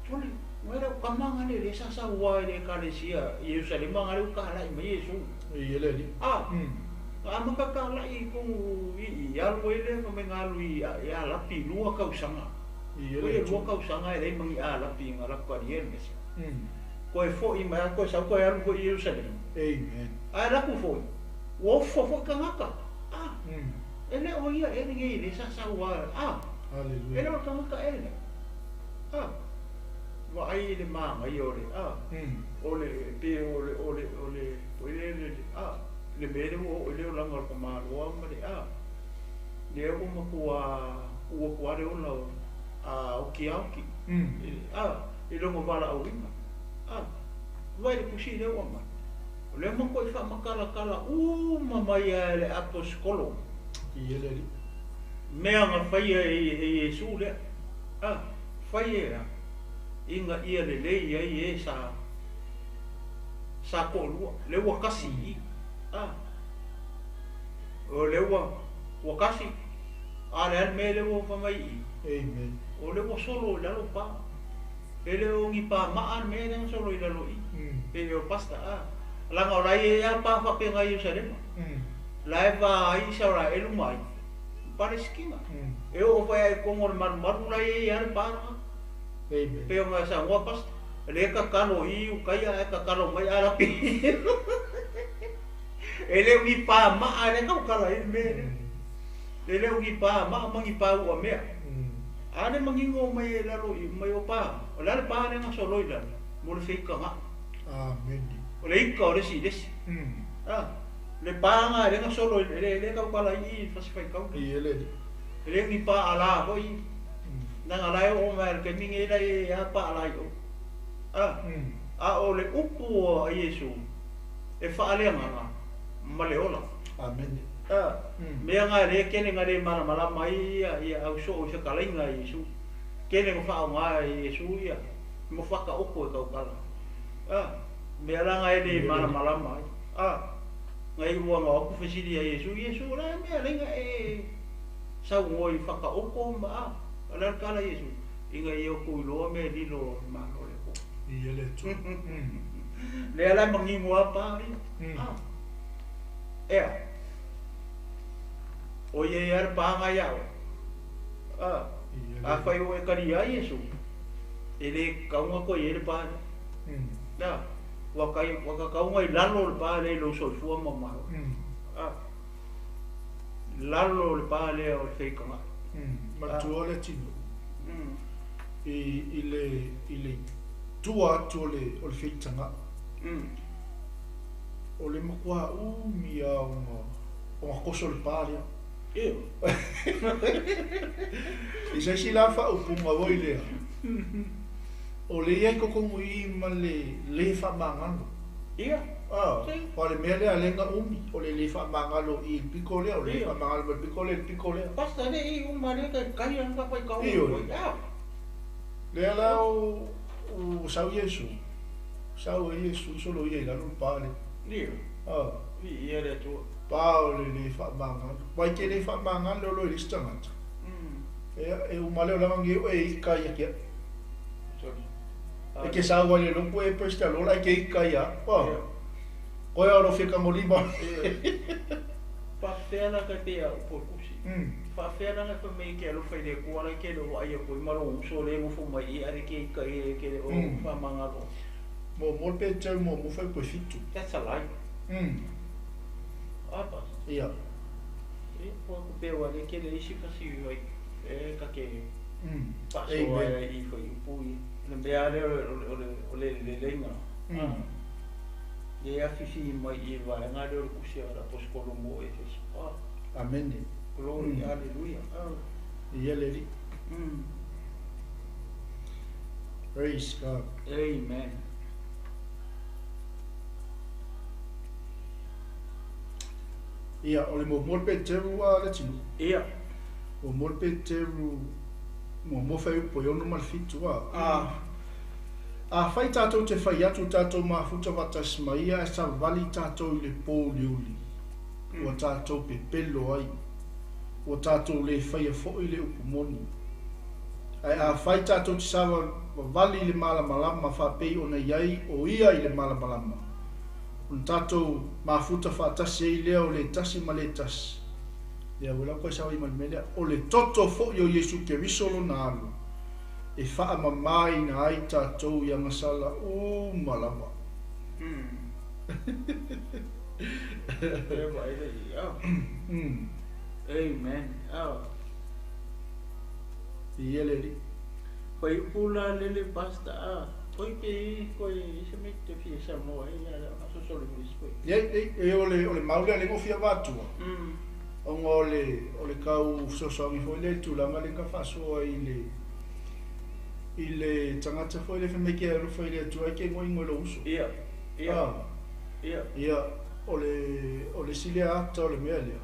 S2: sole. Ngai lau kamanga le le sa sa ua le ekalesia Ierusalema nga le uka alai mai Iesu.
S1: Ia le Alii.
S2: A. A makakalai i kogu i i alu ai lea fai mai nga alu i i alapi lua kausaga.
S1: Ia
S2: Koe
S1: le
S2: e lua
S1: Atua.
S2: kausaga e leai ma ni alapi nga laku kalia le mesa. Koe fo'i mai a koe sau koe alu foi i Ierusalema.
S1: Amen.
S2: Ae laku foi, ua ofo foi tagata. A. E le o ia ea lenei le sa sau a, a. E le
S1: Hallelujah.
S2: o le tagata ea lenei. A. Vaai i le manaia o le, a, o le, pe o le, o le, o le, foi lele, le, a, le mea lea ua oo i le olaga o le tamaloa ma le, a, lea ua matua tuu atu lava le ola o, a oti lava oti, a, i lona valaauina. A, vaai i le tusi lea ua aumai. O lea ua matuai faamatalatala uma mai lava e le Aposetolo.
S1: Ia le Alii.
S2: Mea na faia e Iesu lea, a, fai e a, ina ia lelei ai e sa, sa toalua, lea ua tasi i i, a, o lea ua, ua tasi, a o le a le mea lea ua fai mai i i?
S1: Amen.
S2: O lea ua solo i lalo pa. E le o ni pamaa le mea lea na solo i lalo i i, pe o pastor, a, leaga o la e i ai lava pa faapena i Ierusalema. La e va ai Isaraelu ma ai Palesitina. E oo foi lava i totonu o le malumalu la e i ai lava le pa lena.
S1: Amen.
S2: Pei ona saunoa pastor, lea e tatalo i i ukaia ae tatalo mai Arapi. E le o ni pamaa lea e tautala ai le mea lea. E le o ni pamaa ma ni pa uamea. A le manino mai ai i lalo i mai o pa, o le a le pa lea na solo i lalo? Mo le feitagaʻi.
S1: Amene.
S2: O le ika o le isi i le isi. A, le pa na lea na solo i le lea tautala i i le fasi faitau lea.
S1: Ia le Alii.
S2: E le o ni pa ala foi leaga la e oo mai lava i le taimi nei la e i ai lava pa ala i o. A, a o le upu a Iesu e faaleagaga ma le ola.
S1: Amene.
S2: A, mea na lea e tele na le malamalama ai ia ia au soo i fetalaiga a Iesu. Tele na faaaoga e Iesu ia ma fataoto e tautala. A, mea la na e le malamalama ai. A, na iu ua na o atu fesili ia Iesu, Iesu o le a le mea alai na e saunoa i fataoto ma a, o le a le tala a Iesu, ina ia outou iloa mea e lilo o le Malo o le Atua.
S1: Ia le Atua.
S2: Lea la e manino lava pa ia. A, ea. O ia ia le pa na ia oe. A, afai ua e talia ai Iesu, e le tatau ona toe i ai le pa lea. Na, ua kai, ua tatau ona i lalo o le pa lea i lou soifua ma malo. A, lalo o le pa lea o le feitagaʻi.
S1: Manatua le tino i, i le, i le tua atu o le, o le feitagaʻi. O le matua umi lava ona, ona toso le pa lea.
S2: Ioe.
S1: I se isi la faaupuga foi lea, o le i ai totonu i i ma le lē faamagalo.
S2: Ia.
S1: A,
S2: Si.
S1: aua o le mea lea lea na umi, o le lē faamagalo i i le pito lea, o le lē
S2: Ia.
S1: faamagalo mai le pito lea i le pito lea.
S2: Basta le i uma lea kai kai ana ka faitau
S1: Ioe.
S2: Ia.
S1: Lea la o, o sau Iesu, sau ai Iesu soloia i lalo le pa lea.
S2: Ioe.
S1: A.
S2: Viia le Atua.
S1: Pa o le lē faamagalo. Aua e te lē faamagalo loa i le isi tagata. Ia, e uma lea o laga nei oe e ika ia te au.
S2: Sorry.
S1: E te sau ai i le lotu e praise the Lord ae te ika ia au.
S2: Ia.
S1: Koe o lo fekagolima.
S2: Faafefea la ka te au po kusi. Faafefea la ka fai mai ke alofa i le Atua la ke le o vaai atu ai ma lou uso le nofo mai i a le ke ika ia ke le o faamagalo.
S1: Muamua le Peteru muamua fai koe fitu.
S2: That's a lie. A pastor.
S1: Ia.
S2: Ia, po aku pea ua le kele isi fasi vai e ka ke faasoa
S1: Amen.
S2: i fai upu ia. Le mea lea o le o le o le leleiga. Le afifi mai i le vaega lea o le tusi a le aposetolo mo Efeso. Ah.
S1: Amene.
S2: Glory, hallelujah. Ah.
S1: Ia le Alii. Praise God.
S2: Amen.
S1: Ia, o le muamua le Peteru a le atunuu.
S2: Ia.
S1: Muamua le Peteru, muamua fuaiupu e ono ma le fitu a. A, afai tatou te fai atu tatou mafuta faatasi ma ia ae savali tatou i le pōuliuli, ua tatou pepelo ai, ua tatou le faia foi le upu moni. Ae afai tatou te savavali i le malamalama faapei ona i ai o Ia i le malamalama, ona tatou mafuta faatasi ai lea o le tasi ma le tasi. Ia, ua lau koe savali ma le mea lea, o le toto foi o Iesu Keriso lona Alo, e faamamaina ai tatou i agasala uma lava.
S2: Amen.
S1: Ia le Alii.
S2: Fuaiupu la lele Pastor a oi pe i koe i se mea te fia saunoa ai a na sosolo mai isi koe.
S1: Ia e o le o le mau lea le ngofia vatua. Ona o le o le tau fesoasoani foi lea i le tulaga lea na faasoa i le i le tagata foi lea fai mai ke alofa i le Atua ai ke igoigo i lou uso.
S2: Ia. Ia. Ia.
S1: Ia o le o le isi lea ata o le mea lea.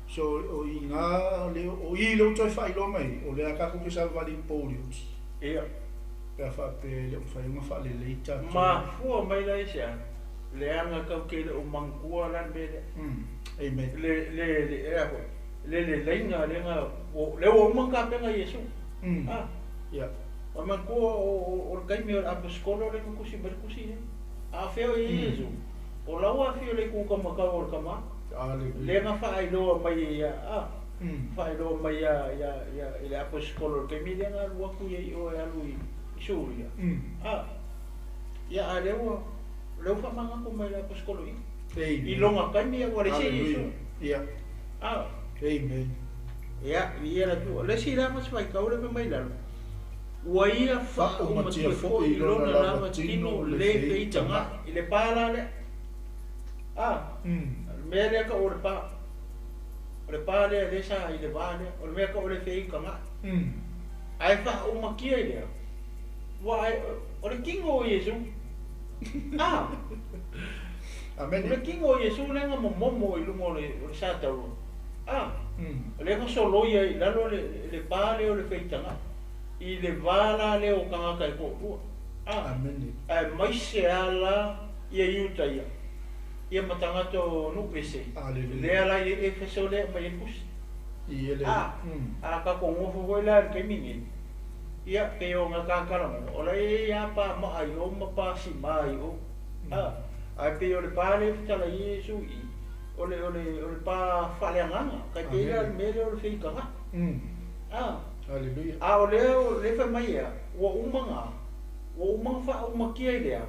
S1: So o i ina le o i lea ua toe faailoa mai ai, o lea tatou te savavali i pou i le oti.
S2: Ia.
S1: Pe a faapea e le o mafai ona faalelei tatou.
S2: Mafua mai la i se a? Leaga tatou te le o manatua la le mea lea.
S1: Amen.
S2: Le le le ea foi, le leleiga lea na lea ua uma ona tapena Iesu. A.
S1: Ia.
S2: O manatua o o le taimi o le aposetolo lea na tusi mai le tusi lea. A o fea o i ai Iesu? O la ua afio i le itu taumatau o le tama.
S1: Aleluia.
S2: Lea na faailoa mai e ia, a, faailoa mai ia, ia, ia, i le aposetolo i le taimi lea na alu atu ia i o e alu i, i Suria. A, ia, a lea ua, lea ua faamanatu mai e le aposetolo i,
S1: Amen.
S2: i lona taimi ia ua leai se Iesu.
S1: Aleluia. Ia.
S2: A.
S1: Amen.
S2: Ia, viia le Atua. O le isi la ma se faitau lea fai mai i lalo, Ua ia faaumatia foi i lona lava tino le feitagaʻi i le pa la lea. A, o le mea lea tau o le pa. O le pa lea lea sa i le va lea, o le mea tau o le feitagaʻi. Ae faaumatia i lea, ua ae, o le tino o Iesu. A,
S1: Amene.
S2: o le tino o Iesu lea na momomo i luga o le, o le sa taua. A, lea na soloi ai i lalo le, le pa lea o le feitagaʻi. I le va la lea o tagata e toalua. A,
S1: Amene.
S2: aemaise lava la ia Iuta ia, ia ma tagata o nuu ese,
S1: Aleluia.
S2: lea la i Efeso lea e aumai ai le tusi.
S1: Ia le
S2: A, a tatou nofo foi la i le taimi nei, ia, pei o na ta talanoa, o la e i ai lava pa maa i o ma pa sima i o. A, ae pei o le pa lea e fetalai ai Iesu i i, o le, o le, o le pa faaleagaga, tai pei la o le mea lea o le feitagaʻi. A.
S1: Aleluia.
S2: A o lea, o lea fai mai ea, ua uma na, ua uma na faaumatia i lea,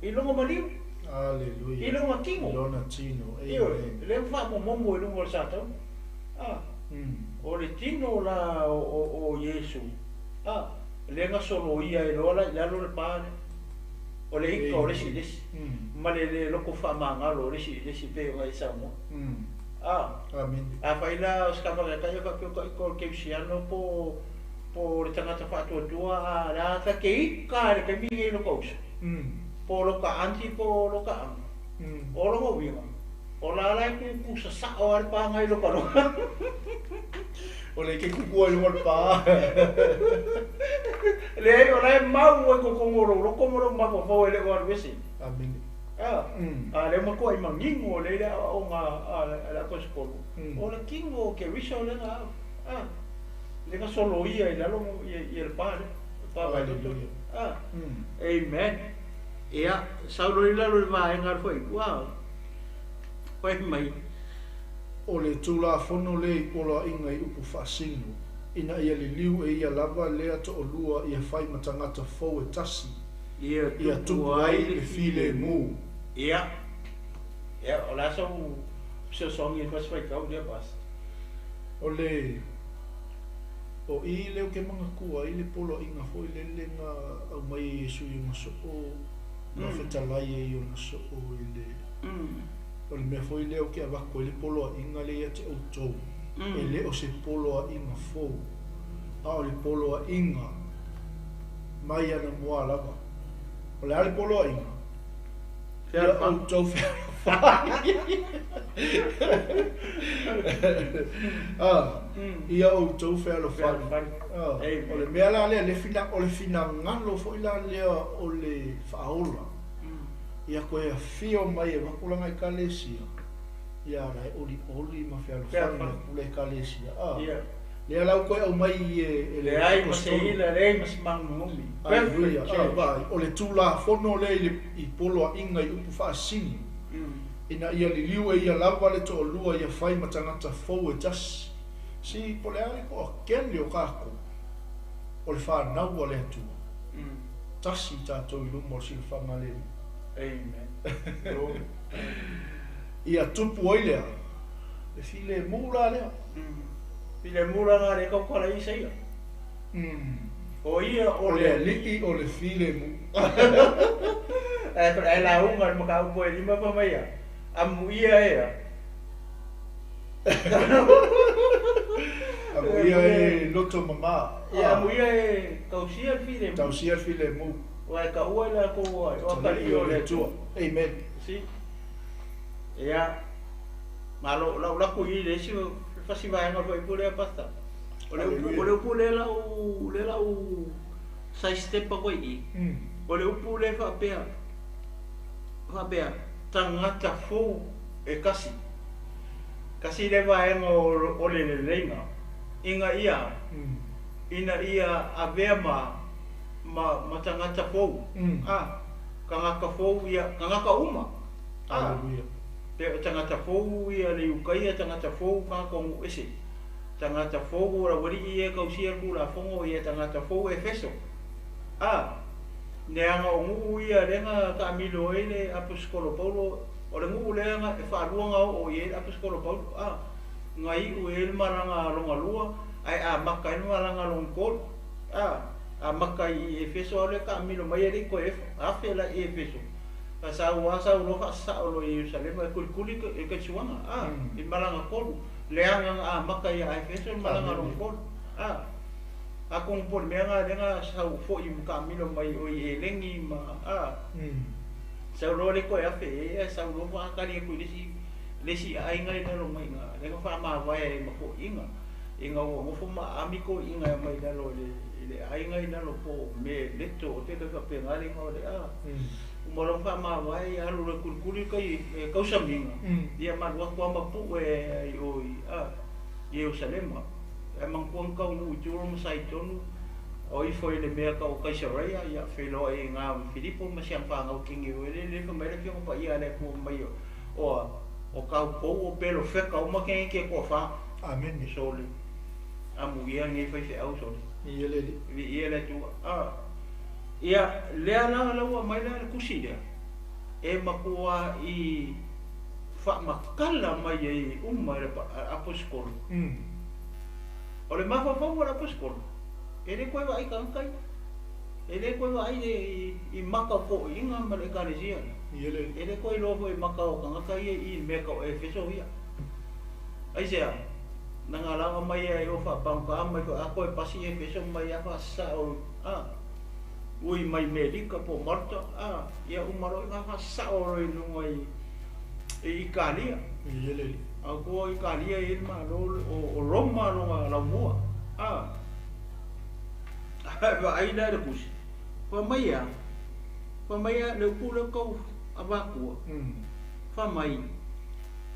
S2: i lona maliu,
S1: Aleluia.
S2: i lona tino.
S1: I lona tino.
S2: Ioe,
S1: Amen.
S2: lea ua faamomomo i luga o le satauna. A, o le tino la o, o, o Iesu, a, lea na soloia ai loa la i lalo le pa lea, o le ika o le isi i le isi, ma le, le loko faamagalo o le isi i le isi pei ona e saunoa. A,
S1: Amene.
S2: afai la o se tama faapea o ika o le kerisiano po po o le tagata faatuatua a le a ta ke ika i le taimi lenei i lo ka uso, po o lo ka aunty po o lo ka uncle, o lona uiga, o la la e kuku sasao lava le paga i lo ka loga.
S1: O le ke kuku ai luga o le pa.
S2: Leai, o la e mau ai totonu o lou loto ma lou mafaufau e le o alu ese.
S1: Amene.
S2: A, a lea ua matuai manino lelei le aoaoga a le aposetolo, o le tino o Keriso lea na a, lea na soloia i lalo ia le pa lea, le pa vaeloto. A, amen. Ia, sau loa i lalo i le vaega a le fuaiupu, a, fai mai.
S1: O le Tulafono lea i poloaiga i upu faasino, ina ia liliu e ia lava lea toalua ia fai ma tagata fou e tasi,
S2: Ia
S1: ia
S2: tupu
S1: tupu
S2: ai
S1: ai
S2: le
S1: le
S2: filemu.
S1: filemu.
S2: Ia, ia, o le a sau fesoasoani e fasi faitau lea Pastor?
S1: O le o i lea ou te manatua ai le poloaiga foi lele na aumai e Iesu i ona soo ma fetalai ai i ona soo i le o le mea foi lea ou te avatu ai le poloaiga lea ia te outou, e le o se poloaiga fou, a o le poloaiga mai anamua lava. O le a le poloaiga? Ia
S2: Fealofani.
S1: outou fealofani. Ah, ia outou fealofani.
S2: Fealofani.
S1: Ah,
S2: Amen.
S1: o le mea la lea, le fina, o le finagalo foi la lea o le faaola. Ia koe afio mai e avatu lana ekalesia, ia la e olioli ma fealofani
S2: Fealofani.
S1: atu le ekalesia. Ah,
S2: Ia.
S1: Lea la ua toe aumai i e le
S2: Leai ma se
S1: Aposetolo.
S2: ila, leai ma se magumagumi.
S1: Aleluia.
S2: Perfect church.
S1: Vaai, o le Tulafono lea i le i poloaiga i upu faasini, ina ia liliu e ia lava le toalua ia fai ma tagata fou e tasi. Si, po o le a le toatele o tatou o le fanau a le Atua, tasi i tatou i luma o le silafaga a le Alii.
S2: Amen. Glory.
S1: Ia tupu ai lea, le filemu la lea.
S2: Filemu la na le tautala i Isaia. O ia o
S1: O
S2: le
S1: le
S2: Alii.
S1: Alii o le filemu.
S2: Ae lauga le mataupu e lima pa mai ia. Amuia ea.
S1: Amuia e loto mama.
S2: Ia amuia e tausia le filemu.
S1: Tausia le filemu.
S2: Ua e taua i latou ai, o atalii o le Atua.
S1: Amen.
S2: Si. Ia, malo, lau laku i le isi fasi vaega o le fuaiupu lea, Pastor. O le upu, o le upu lea lau, lea lau side step atu ai i i. O le upu lea faapea, faapea, tagata fou e kasi. Kasi le vaega o, o le leleiga, ina ia, ina ia avea ma, ma, ma tagata fou. Ah, tagata fou ia, tagata uma. Ah,
S1: Hallelujah.
S2: pe o tagata fou ia le Iukaia, tagata fou tagata o nuu ese. Tagata fou o laualii ia e tausia le Tulafono ia tagata fou Efeso. Ah, leaga o nuu ia lea na taamilo ai le Aposetolo Paulo, o le nuu lea na e faalua na oo i ai le Aposetolo Paulo. Ah, na iu ai le malaga lona lua, ae amata ai le malaga lona tolu. Ah, amata i Efeso a o lea taamilo mai e le i toe afe la i Efeso. A sau lava sau loa faasasao loa i Ierusalema e kulikuli e kaisuaga. Ah, i malaga tolu. Leaga na amata ia Efeso le malaga lona tolu. Ah, atonu po o le mea lena lea na sau foi ma taamilo mai o i Eleni ma ah, sau loa le toe afe i ai ae sau loa faatali atu i le isi le isi aiga i lalo mai i ina lea na faamavae ai ma toeaiina ina ua nofo ma aami toeaiina e aumai i lalo i le i le aiga i lalo po o Meleto o te faapena le igoa o le a uma loa ona faamavae ia alu loa e kulikuli le tai e tausamiga ia ma alu atu lava ma pue ai i o i a Ierusalema. Ae manatua na taunuu i Turo ma Saitonu o ifo i le mea tau o Kaisareia, ia feiloai ai ina ma Filipo ma si ana fanau kini o ele le fai mai le Afioga Paia a le Atua mai o a o taupou o pelofeta uma kene ke toafa.
S1: Amene.
S2: Sole. Amuia lenei faifeau sole.
S1: Viia le Alii.
S2: Viia le Atua. A. Ia lea la la ua aumai la le tusi lea e matua i faamatala mai ai uma e le Aposetolo. O le mafaufau o le Aposetolo, e le toe vaai tagata ia. E le toe vaai i maka o toeaiina ma le Ekalesia lea. E le toe iloa foi i maka o tagata ia i le mea tau o Efeso ia. Aisea? Na galava mai ai o faapagota mai foi a toe pasi Efeso mai a faasasao a ui mai Melika po o Malta a ia uma loa ina faasasao loa i luga i i Italia. A o Italia e i ai le Malo o Roma lona laumua a vaai la i le tusi fai mai a fai mai a le upu lea ou tau avatua fai mai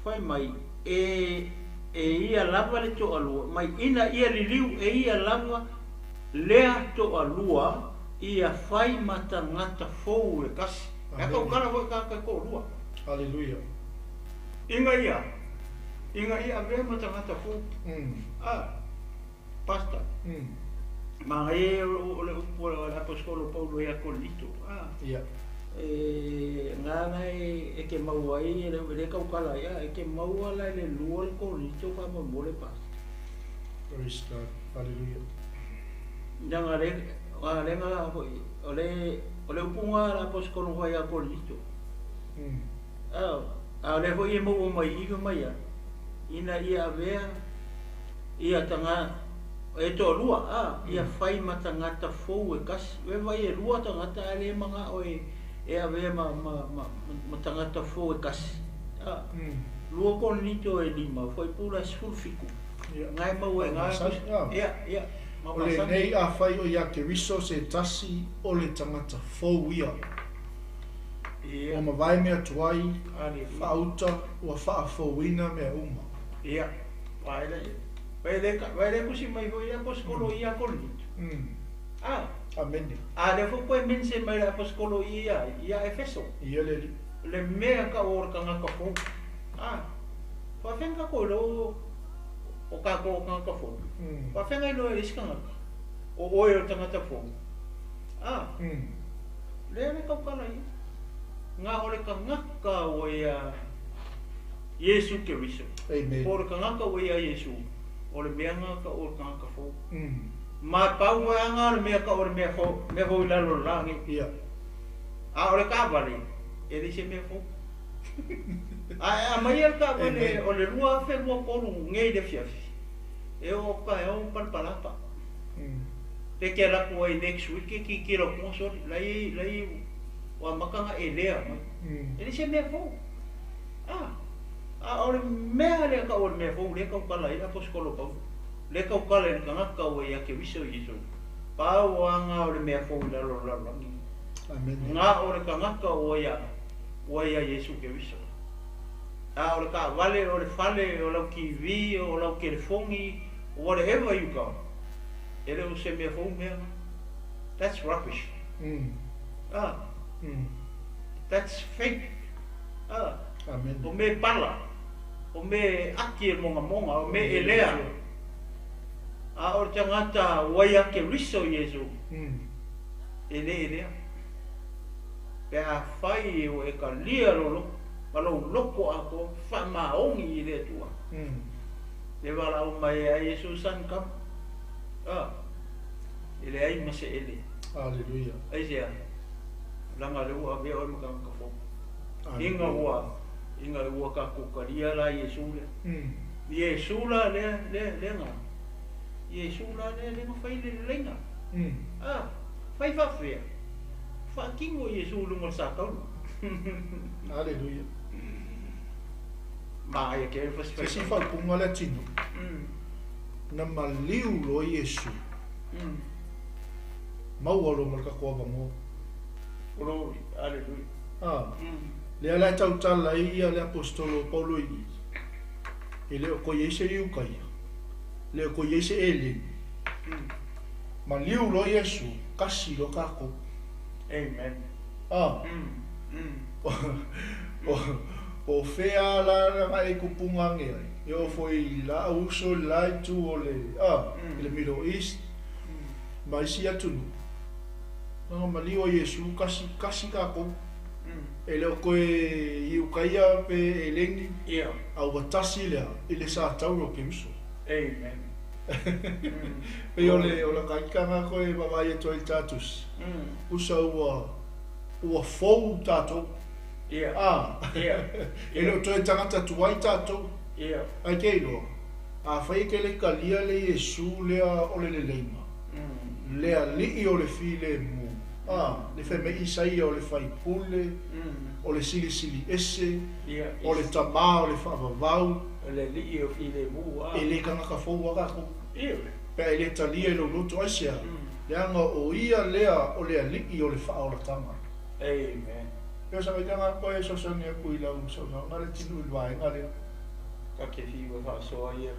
S2: fai mai e e ia lava le toalua mai ina ia liliu e ia lava lea toalua ia fai ma tagata fou e tasi. E tautala foi tagata e toalua.
S1: Hallelujah.
S2: Ina ia, ina ia avea ma tagata fou. Ah, Pastor. Manaia o le upu a le Aposetolo Paulo ia Korinito. Ah.
S1: Ia.
S2: E ngana e ke maua ai e le tautala ia, e ke maua la i le lua le Korinito faamolemole, Pastor.
S1: Praise God. Hallelujah.
S2: Leaga le le foi o le o le upu lena a le Aposetolo foi ia Korinito. A a o lea foi e maua mai i i fai mai a ina ia avea ia taga e toalua a ia fai ma tagata fou e tasi. E vaai e lua tagata ae le manao e e avea ma ma ma ma tagata fou e tasi. A 2 Korinito e 5 fuaiupu la e 17.
S1: Ia.
S2: Na e maua i ina ia ia
S1: O lenei afai o ia Keriso se tasi o le tagata fou ia.
S2: Ia.
S1: Ua mavae mea tuai,
S2: Aleluia.
S1: faauta, ua faafouina mea uma.
S2: Ia. Vaai la ia. Vai le kusi mai foi le aposkolo ia Korinito. Ah.
S1: Amene.
S2: A le fo koe mense mai le aposkolo ia ia Efeso.
S1: Ia le
S2: le mea ka o le kangaka fou. Ah. Faafenga ko lo o ka ko kangaka fou. Faafenga ilo e isi kangaka. O oe o tangata fou. Ah. Le le kaukala ia. Ngā o le kangaka o ia Yesu Keriso.
S1: Amen.
S2: O le kangaka o ia Yesu. O le mea ngā ka o le kangaka fou. Ma pau anga le mea ka o le mea fou, mea fou i lalo langi.
S1: Ia.
S2: A o le kavale, e le se mea fou. A mai el kavale o le lua afe lua kolu ngei le fiafi. E o ka e o palpalapa. Te ke la ku ai next week ki ki lo konsoli lai lai wa makanga e lea mai. E le se mea fou. Ah. A o le mea le ka o le mea fou le ka kala i aposkolo pau. Le kau kala i kangaka o ia ke wiso Yesu. Pau anga o le mea fou i lalo lalo.
S1: Amen.
S2: Ngā o le kangaka o ia Yesu ke wiso. A o le ka vale o le fale o lau kiwi o lau telefongi whatever you got. E le o se mea fou mea. That's rubbish. Ah. That's fake. Ah.
S1: Amen.
S2: O me pala. O me aki e monga monga. O me elea. A o tangata waia ke riso Yesu. E le elea. Pe a whai e o e ka lia lolo. Ma lo loko a ko wha maongi i le tua. Le wala o mai a Yesu san kam. Ah. E le ai mase ele.
S1: Hallelujah.
S2: Ai sea. Langa le ua vea oi makanga ka fō. Inga ua. Inga ua ka kukaria la Yesu le. Yesu la le le nga. Yesu la le le nga whai le lenga. Ah. Whai whawhea. Whakingo Yesu lunga sa kaunu.
S1: Hallelujah.
S2: Ma ia ke fas
S1: Se si whaupunga le tino. Na maliu lo Yesu. Maua lo malka koa vango.
S2: Glory. Hallelujah.
S1: Ah. Le ala tautala ia le apostolo Paulo i. E le o ko Yesu i ukaia. Le o ko Yesu e le. Maliu lo Yesu kasi lo kako.
S2: Amen.
S1: Ah. O whea la nga e kupunga nge ai. E o foi la uso la i tu o le, ah, i le Middle East. Ma isi atunu. Nga maliu o Yesu kasi kasi kako. E leo koe i ukaia pe e lengi.
S2: Yeah.
S1: A watasi lea i le sa tauro ke uso.
S2: Amen.
S1: Pe o le o la kaikanga koe mawai e toi tatus. Usa ua fou tātou.
S2: Yeah.
S1: Ah.
S2: Yeah.
S1: E leo toi tangata tuai tātou.
S2: Yeah.
S1: Ai ke iloa. A whai ke le kalia le Yesu lea o le leleima. Lea lii o le file mu. Ah, le whai me Isaia o le whai pule, o le sili sili ese,
S2: Yeah.
S1: o le tama o le whaavavau.
S2: O le lii o file mu.
S1: E le kangaka fou akako.
S2: Yeah.
S1: Pe e le talia i lo loto aisea. Le anga o ia lea o le alii o le whaolatanga.
S2: Amen.
S1: Peo sa kaitanga koe sosani aku i lau sauna ngā le tinu i lua lea.
S2: Ka ke whiwa whaasoa ia.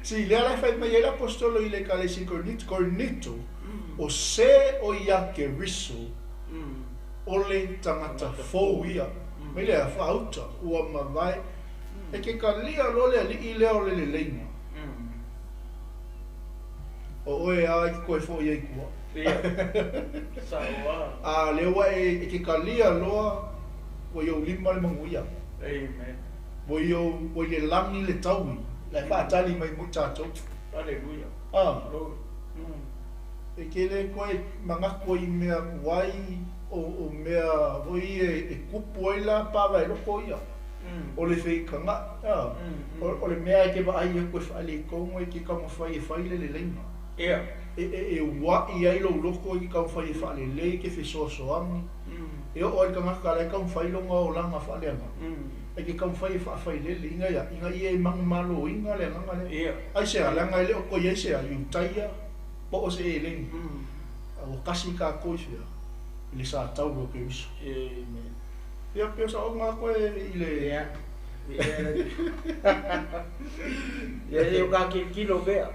S1: Si, lea lai whai mai e l'apostolo i le kalesi Korinito, o se o ia ke riso, o le tangata fou ia. Mai lea whaauta, ua mawai. E ke kalia lo le alii lea o le leleinga. O oe a i koe fo ia i kua.
S2: Ia. Sa oa.
S1: A lea wa e ke kalia loa, wa iau lima le manguia.
S2: Amen.
S1: Wa iau, wa i le langi le taui. Lai whaatali mai mo tātou.
S2: Hallelujah.
S1: Ah.
S2: Glory.
S1: E ke le koe mangako i mea kuai o mea hoi e kupu ai la pāwa e loko ia. O le whikanga. Ah. O le mea e ke wa ai e koe whaale kongo e ke kamawhai e whaile le leinga.
S2: Ia.
S1: E wa i ai lo loko i kamawhai e whaale lei ke whisoasoangi. E o ai kangaka lai kamawhai longa o langa whaaleanga. E ke kamawhai e whaawhai lele inga ia. Inga ia e mangu malo inga le nganga le.
S2: Ia.
S1: Ai sea, langa ele o koe ai sea, iutaia, po o se e lengi. O kasi ka koe whia, i le sa tauro ke uso.
S2: Amen.
S1: Ia peo sa o ngā koe i le
S2: Ia. Ia e o ka kilokilo pea.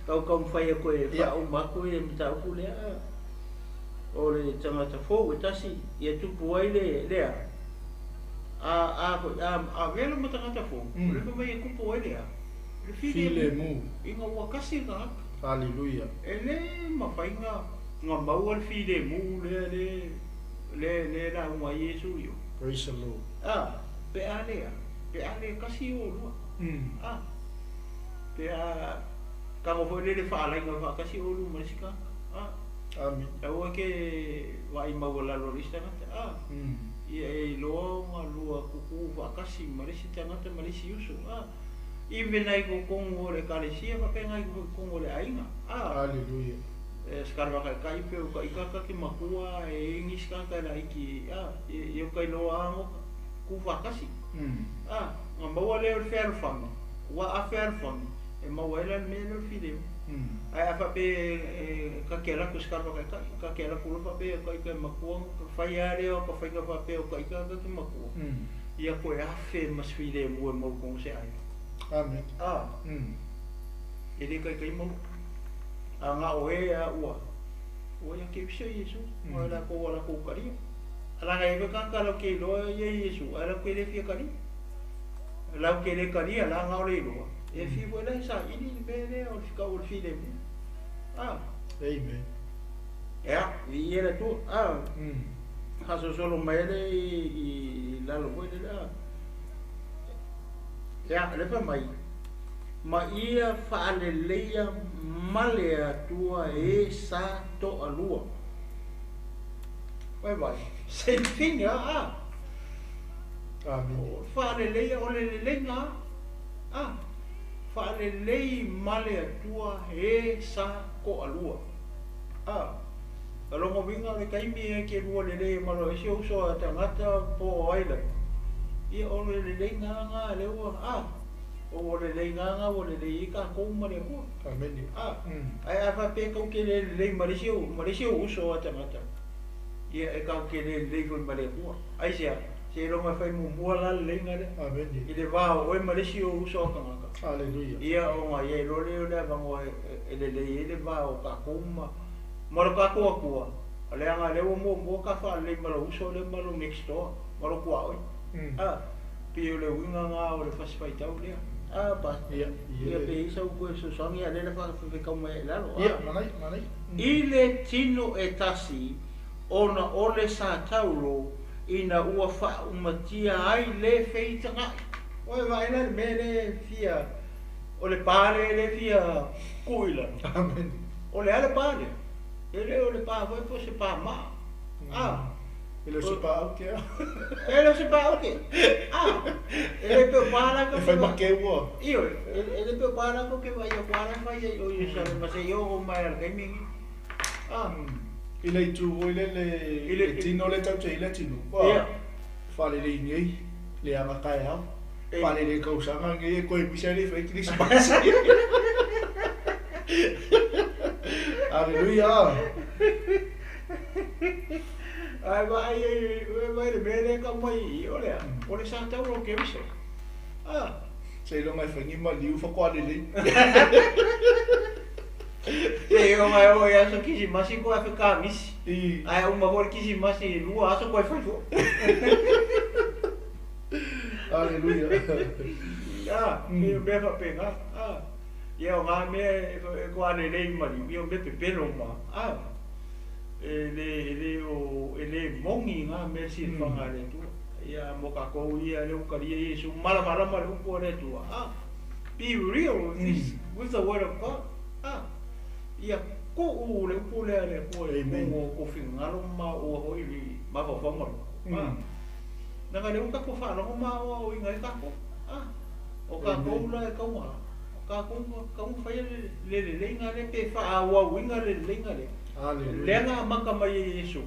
S2: Taumafai e koe faauma atu ia mataupu lea. O le tagata fou e tasi ia tupu ai le lea. A velo ma tagata fou. O le mai e tupu ai lea. Le
S1: filemu.
S2: Inga ua kasi ka.
S1: Hallelujah.
S2: E le mafai nga maua le filemu lea le le le la unga Iesu io.
S1: Praise the Lord.
S2: Pe a lea. Pe a le kasi o lua. Pe a ka mo foi le faalainga faakasi o lu ma sika.
S1: Amen.
S2: Aua ke vai maua lalo le isi tagata. Ia e iloa ona lua kuku faakasi ma le isi tagata ma le isi uso. Even ai ko kongo o le ekalesia faapena ai ko kongo o le aiga.
S1: Hallelujah.
S2: E skarvaka kai pe o ka ikaka ki makua e ingis ka ka la iki e o kai loa ngo ku faakasi. Nga maua le o le fealofani. Ua a fealofani. E maua ai la le mea lea o le filemu. Ae a faapea ka ke ala ku skarvaka kai, ka ke ala ku lo faapea ka ika makua, ka fai a lea o ka fainga faapea o ka ika ka ki makua. Ia koe afe ma se filemu e mau kongo se ai.
S1: Amen.
S2: E le kai kai mau. A ngā o e a ua. Ua ia ke uso Iesu. Ua la ko wala ko karia. Ala ngai ve ka ka lo ke loa ia Iesu. Ala ke le fia karia. Lau ke le karia la ngā o le loa. E fi foi la sa ili le me le o le fika o le filemu.
S1: Amen.
S2: Ea, i e le tu. Ha so solo mai le i lalo foi le la. Ea, le fa mai. Ma ia faaleleia ma le Atua e sa toalua. Vai vai. Same thing,
S1: Amen.
S2: Faaleleia o le leleiga. Faalelei ma le Atua e sa toalua. Alongo winga le taimi e ke lua lelei ma lo ese uso a tagata po o ai lava. Ia o le leleiga nga le ua. O le leiga nga o le lei ka kou ma le Atua.
S1: Amen.
S2: Ai a fa pe kau ke le lei ma le si uso a tagata. Ia e kau ke le lei foi ma le Atua. Ai sia se longa fai muamua la le leiga le.
S1: Amen.
S2: I le va o e ma le si uso a tagata.
S1: Hallelujah.
S2: Ia o nga ia lo le le vango e le lei le va o ka kou ma ma lo ka kou Atua. Le anga le o mo ka fa le ma lo uso le ma lo next door ma lo kua oi. Pe o le winga nga o le fasi faitau lea. Pa.
S1: Ia,
S2: Ia pe isa u koe sosogi a le le whakawhekau mai e lalo.
S1: Ia, manai, manai.
S2: I le tino e tasi, ona o le sa taulo, ina ua faaumatia ai le feitagai. Oe vaai la le mea le fia, o le pā le le fia kui lalo.
S1: Amen.
S2: O le a le pā lea. E le o le pā foi po se pā maa.
S1: E le o se pā au ke a.
S2: E le o se pā au ke. E le pe o pā la
S1: E whai make ua.
S2: Io, e le pe o pā la ke vai o kuara whai ai o Ierusalema ma se i o mai al kaimingi.
S1: I le itu hoi le le tino le tau te i le tino.
S2: Ia.
S1: Whare le ingei, le anga kai au. Whare le kausanga ngei e koe misa le whai Christmas. Hallelujah.
S2: Ai vai vai le mea le ka mai o lea. O le sa tau lo ke uso.
S1: Se i longa i whangi ma liu whakoa le le.
S2: E o mai o ia so kisimasi ko afe ka misi. Ai uma hore kisimasi lua aso ko fai fo.
S1: Hallelujah.
S2: Me me fa penga. Ia o ngā mea e ko ane lei mari, ia o me pepelo ma. E le o e le mongi ngā mea si whanga le Atua. Ia mo ka kou ia le ukaria Iesu malamalama le upu a le Atua. Be real with this, with the word of God. Ia ko u le upu le le Atua e ko ko fingalo ma o hoi li ma fa fa ma. Nanga le uka ko whaalogo ma o o inga e kako. O ka kou la e kaunga. Ka kou ka whai le le leinga le pe wha a winga le leinga le.
S1: Hallelujah.
S2: Leanga maka mai e Iesu.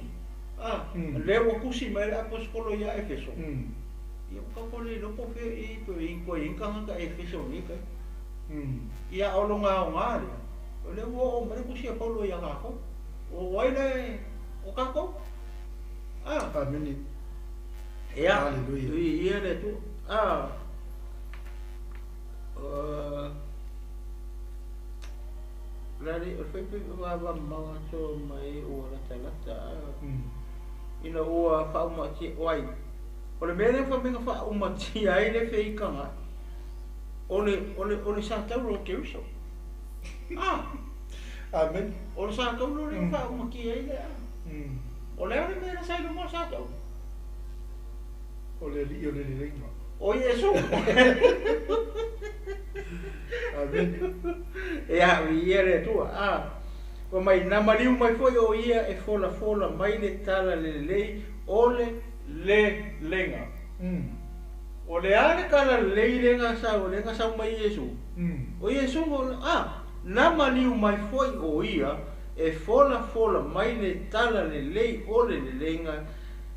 S2: Le ua kusi mai le apostolo ia Efeso. Ia uka ko le loko fe i pe i ko inka ngaka Efeso ni kai. Ia o longa o ngā le. O le ua o mare kusi a Paulo ia kako. O wai le o kako.
S1: Amen.
S2: Ia.
S1: Hallelujah.
S2: Ia le tu. A la le o le faipaipa vavamamao atoa ma e ua latalata ina ua faaumatia o ai o le mea lea fai mai na faaumatia ai le feitaga o le o le o le sa tauro o Keriso. Ah,
S1: Amen.
S2: O le sa tauro le faaumatia ai le O le a le mea na sa i luga o le sa tauro?
S1: O le alii o le leleiga.
S2: O Iesu.
S1: Amen.
S2: E a ia le Atua. A ua mai na maliu mai foi o ia e folafola mai le tala lelei o le leleiga. O le a le tala lelei le na sau le na sau mai Iesu? O Iesu o a na maliu mai foi o ia e folafola mai le tala lelei o le leleiga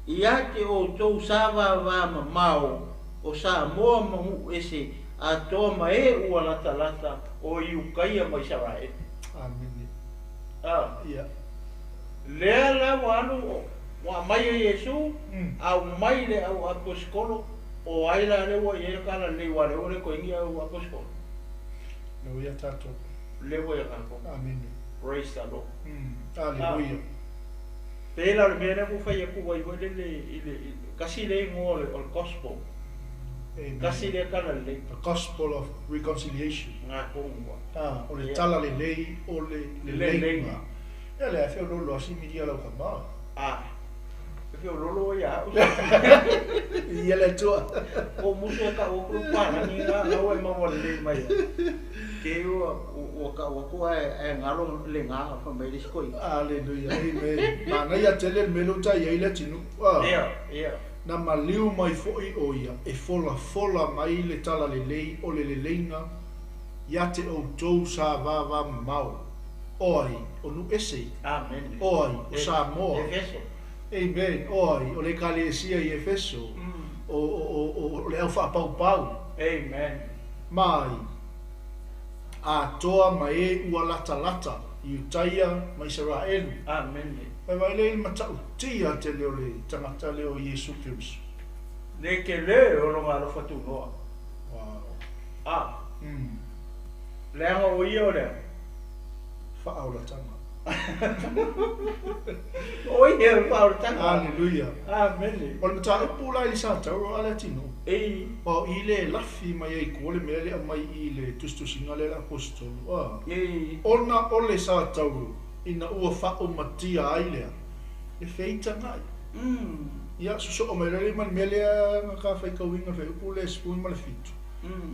S2: ia te outou sa vavamamao o Samoa ma nuu ese atoa ma e ua latalata o Iukaia ma Isaraelu.
S1: Amen.
S2: A
S1: Ia.
S2: Lea la ua alu ua aumai e Iesu, aumai le au aposikolo, o ai la lea ua i ai le tala lelei aua o lea ua le toe i ni au aposikolo.
S1: Lea ua ia tatou.
S2: Lea ua ia tatou.
S1: Amen.
S2: Praise the Lord.
S1: Aleluia.
S2: Pei la o le mea lea ua ou fai atu ai foi lele i le tasi le igoa o le gospel.
S1: Amen.
S2: Tasi lea tala lelei.
S1: The gospel of reconciliation.
S2: Nga tonu ua.
S1: Ah, o le tala lelei o le leleiga. Ia lea feoloolo a similia lau kama.
S2: Ah, e feoloolo ai ia au.
S1: Ia le Atua.
S2: O musu e tau atu le palagi na au e maua lelei mai ai. Ke ua ua tau atu ae galo le ga fai mai le isi toeaina.
S1: Aleluia. Amen. Manaia tele le mea lea ua tai ai le atinuu. Ah.
S2: Ia, ia.
S1: Na maliu mai foi o ia e folafola mai le talalelei o le leleiga ia te outou sa vavamamao. O ai o Nu'ese?
S2: Amen.
S1: O ai o Samoa?
S2: Efeso.
S1: Amen. O ai o le Ekalesia i Efeso? O, o, o, o le au faapaupau.
S2: Amen.
S1: Ma ai atoa ma e ua latalata i Iutaia ma Isaraelu.
S2: Amen.
S1: Mai vaai lea i le matautia tele o le tagata lea o Iesu Keriso.
S2: Le tele o lona alofa tunoa.
S1: Wow.
S2: A. Leaga o ia o le
S1: Faaolataga.
S2: O ia o le faaolataga.
S1: Aleluia.
S2: Amene.
S1: O le mataupu la i le Satauro a le atinuu.
S2: Ei.
S1: Aua o i le lafi mai ai i tua le mea lea aumai i le tusitusiga lea a le Aposetolo. A.
S2: Ei.
S1: Ona o le Satauro ina ua faaumatia ai lea, le feitagai. Ia, sosoo mai loa lea ma le mea lea na ta faitauina le fuaiupu lea e 17.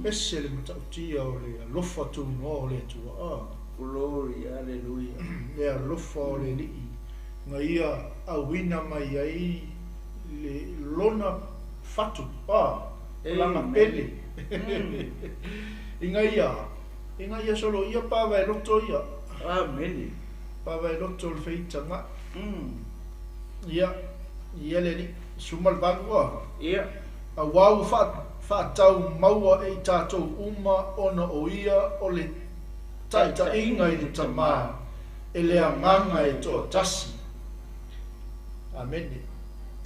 S1: Ese le matautia o le alofa tunoa o le Atua. A.
S2: Glory, hallelujah.
S1: Le alofa o le Alii na ia auina mai ai le lona fatu, a, o lana pele. Ina ia, ina ia soloia pa vaeloto ia.
S2: Amene.
S1: Pa vaeloto o le feitaga. Ia, ia le Alii, 18, a.
S2: Ia.
S1: Aua ua faa, faatau maua e i tatou uma ona o ia o le taitaiga i le Tama e le Agaga e toatasi. Amene.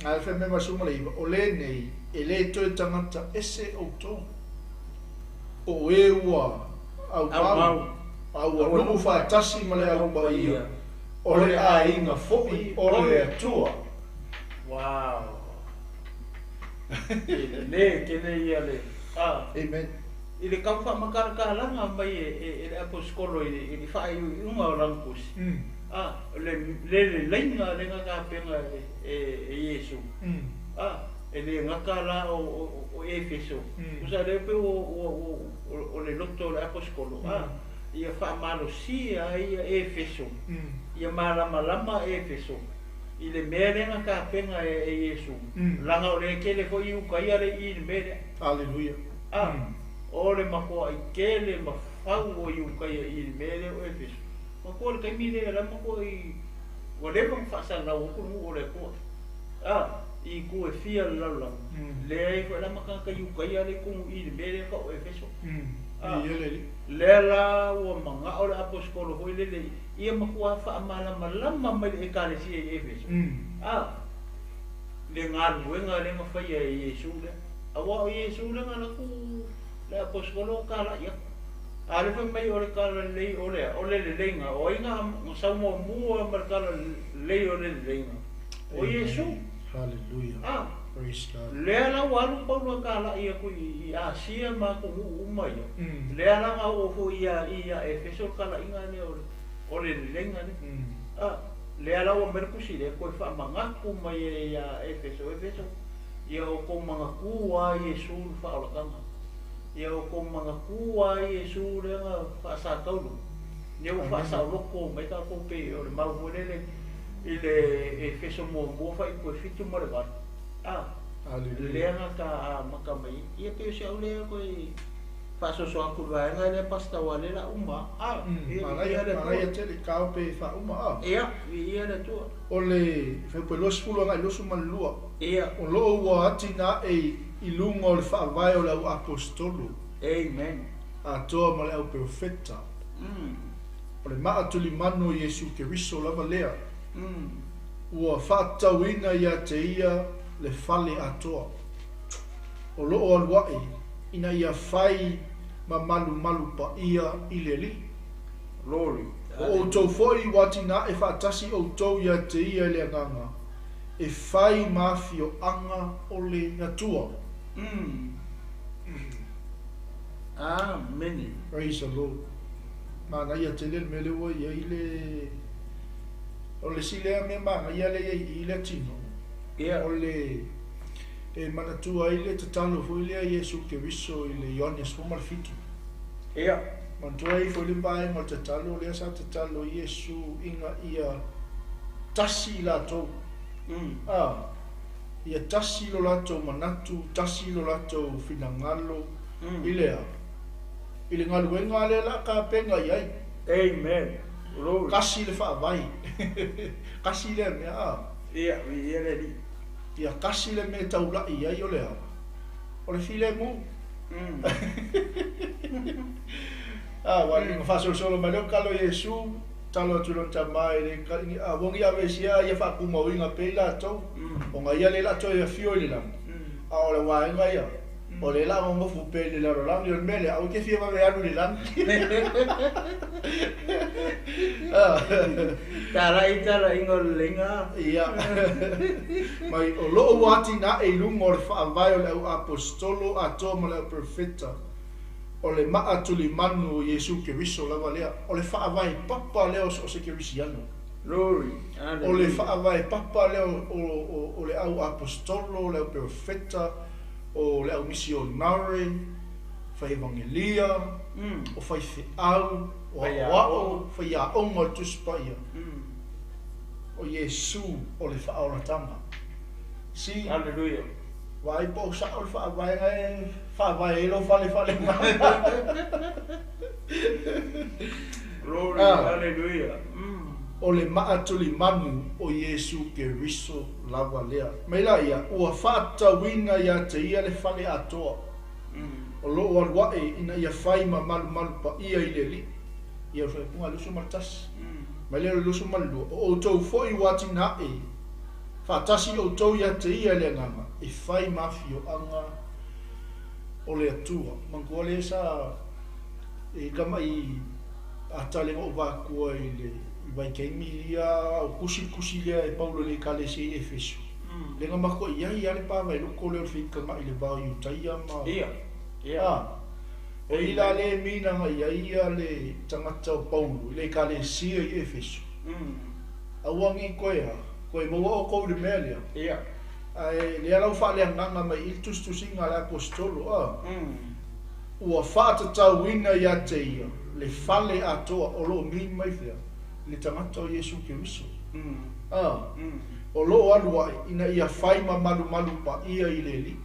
S1: A le fai mai ma le 19, o lenei e le toe tagata ese outou, po o e ua aumau, a ua nuu faatasi ma le Au Paia, o le aiga foi o le Atua.
S2: Wow. Tele, tele ia le, a.
S1: Amen.
S2: I le tau faamatalatalaga mai e le aposikolo i le faaiuiuga o lana tusi, a, le leleiga lea na tapena e Iesu, a, e le gata la o Efeso, tusa lea pei o le loto o le aposikolo, a, ia faamalosia ai ia Efeso, ia malamalama Efeso i le mea lea na tapena e Iesu, leaga o lea e tele foi i uta ia le i le mea lea.
S1: Aleluia.
S2: A, o le matoa'i tele ma fau o Iutaia i le mea lea o Efeso. Manatua le taimi lea la matoa'i ua leva ona faasalau atu le nuu o le Atua. A, i itu e fia o le lalolagi, leai foi la ma tagata Iutaia lea i totonu i le mea lea e tau o Efeso. A, lea la ua mana'o le aposetolo foi lele ia matua faamalamalama mai le Ekalesia i Efeso. A, le galuega lea na faia e Iesu lea. Aua o Iesu le ga ku le apostolo kala ia. Ale fai mai o le kala lelei o le o le leleiga o ai ga sau muamua ma le kala lelei o le leleiga. O Iesu.
S1: Hallelujah.
S2: Ah.
S1: Praise God.
S2: Lea la ua alu Paulo e kala'i aku i Asia ma atunuu uma ia. Lea la na oo foi ia ia Efeso le kala'iga lea o le leleiga lea. Ah, lea la ua mai le tusi lea toe faamanatu mai ai ia Efeso, Efeso, ia outou manatua a Iesu le faaolataga. Ia outou manatua a Iesu lea na faasataulu. Ia ua faasaoloto mai tatou pei o le mau foi lele i le Efeso muamua faaipu e 7 ma le 8. Ah,
S1: Hallelujah.
S2: lea na ta amata mai. Ia pei o si au lea toe faasoasoa atu i le vaega lea Pastor ua le la uma. Ah, ia
S1: Manaia,
S2: ia le
S1: manaia
S2: Atua.
S1: tele kao pe faauma a.
S2: Ia, ia le Atua.
S1: O le fuaiupu e 20 agai 22.
S2: Ia.
S1: O loo ua atinae i luga o le faavae o le au aposetolo.
S2: Amen.
S1: Atoa ma le au perofeta. O le maa tulimanu o Iesu Keriso lava lea. Ua faatatauina ia te ia le fale atoa. O loo aluae ina ia fai ma malumalu paia i le Alii.
S2: Glory.
S1: O outou foi ua atinae faatasi outou ia te ia i le agaga e fai ma afioaga o le Atua.
S2: Amen.
S1: Praise the Lord. Manaia tele le mea lea ua i ai le o le isi lea mea manaia lea i i le tino.
S2: Ia.
S1: O le e manatua ai le tatalo foi lea Iesu Keriso i le Ioane 17.
S2: Ia.
S1: Manatua ai foi le vaega o le tatalo lea sa tatalo Iesu ina ia tasi i latou. Ah, ia tasi lo latou manatu, tasi lo latou finagalo i lea. I le galuega lea la tapenaina i ai.
S2: Amen. Glory.
S1: Kasi le faavae. Kasi lea mea a.
S2: Ia, ia le Alii.
S1: Ia kasi le mea taula'i ai o lea. O le filemu. Ah, wa ni faasolosolo mai lea o kalo Iesu, talo atu lona tama e le a wogi avesia ia faakumauina pea i latou. Ona ia le la toe afio i le lagi. A o le vaega ia, o le la gogofu pea i le lalolagi o le mea lea, aua e te fia vave alu i le lagi. Ah.
S2: Tala'i talaiga o le leiga.
S1: Ia. Mai o loo ua atinae i luga o le faavae o le au aposetolo atoa ma le au perofeta. O le maa tulimanu o Iesu Keriso lava lea. O le faavae papa lea o so o se kerisiano.
S2: Glory.
S1: O le faavae papa lea o le au aposetolo, o le au perofeta, o le au misionare, fai evangelia, o fai feau, o aoao, faiaoga o le Tusi Paia. O Iesu o le faaolataga. Si
S2: Hallelujah.
S1: vaai po o sao le faavaega e faavae ai lou fale faaleaga.
S2: Glory.
S1: Ah.
S2: Hallelujah.
S1: O le maa tulimanu o Iesu Keriso lava lea. Mai la ia, ua faatatauina ia te ia le fale atoa. O loo aluae ina ia fai ma malumalu paia i le Alii. Ia o fuaiupuga 21. Mai lea o le 22. O outou foi ua atinae faatasi outou ia te ia i le agaga e fai ma afioaga o le Atua. Manatua lea sa e kama'i atalega o vakua i le i vaitaimi ia o kusi kusi lea e Paulo i le ekalesia i Efeso. Le na mako i ai ale pa vai loko lea o le feikaga'i le vao i Utaia ma
S2: Ia. Ia.
S1: Ah. O i la le mina nga ia ia le tagata o Paulo i le ekalesia i Efeso. Aua nei koe a, koe maua o kou le mea lea.
S2: Ia.
S1: Ae lea lau faaleagaga mai i le tusitusiga a le aposetolo a. Ua faatatauina ia te ia le fale atoa o loo mi mai fea le tagata o Iesu Keriso. Ah. O loo alu ai ina ia fai ma malumalu paia i le Alii.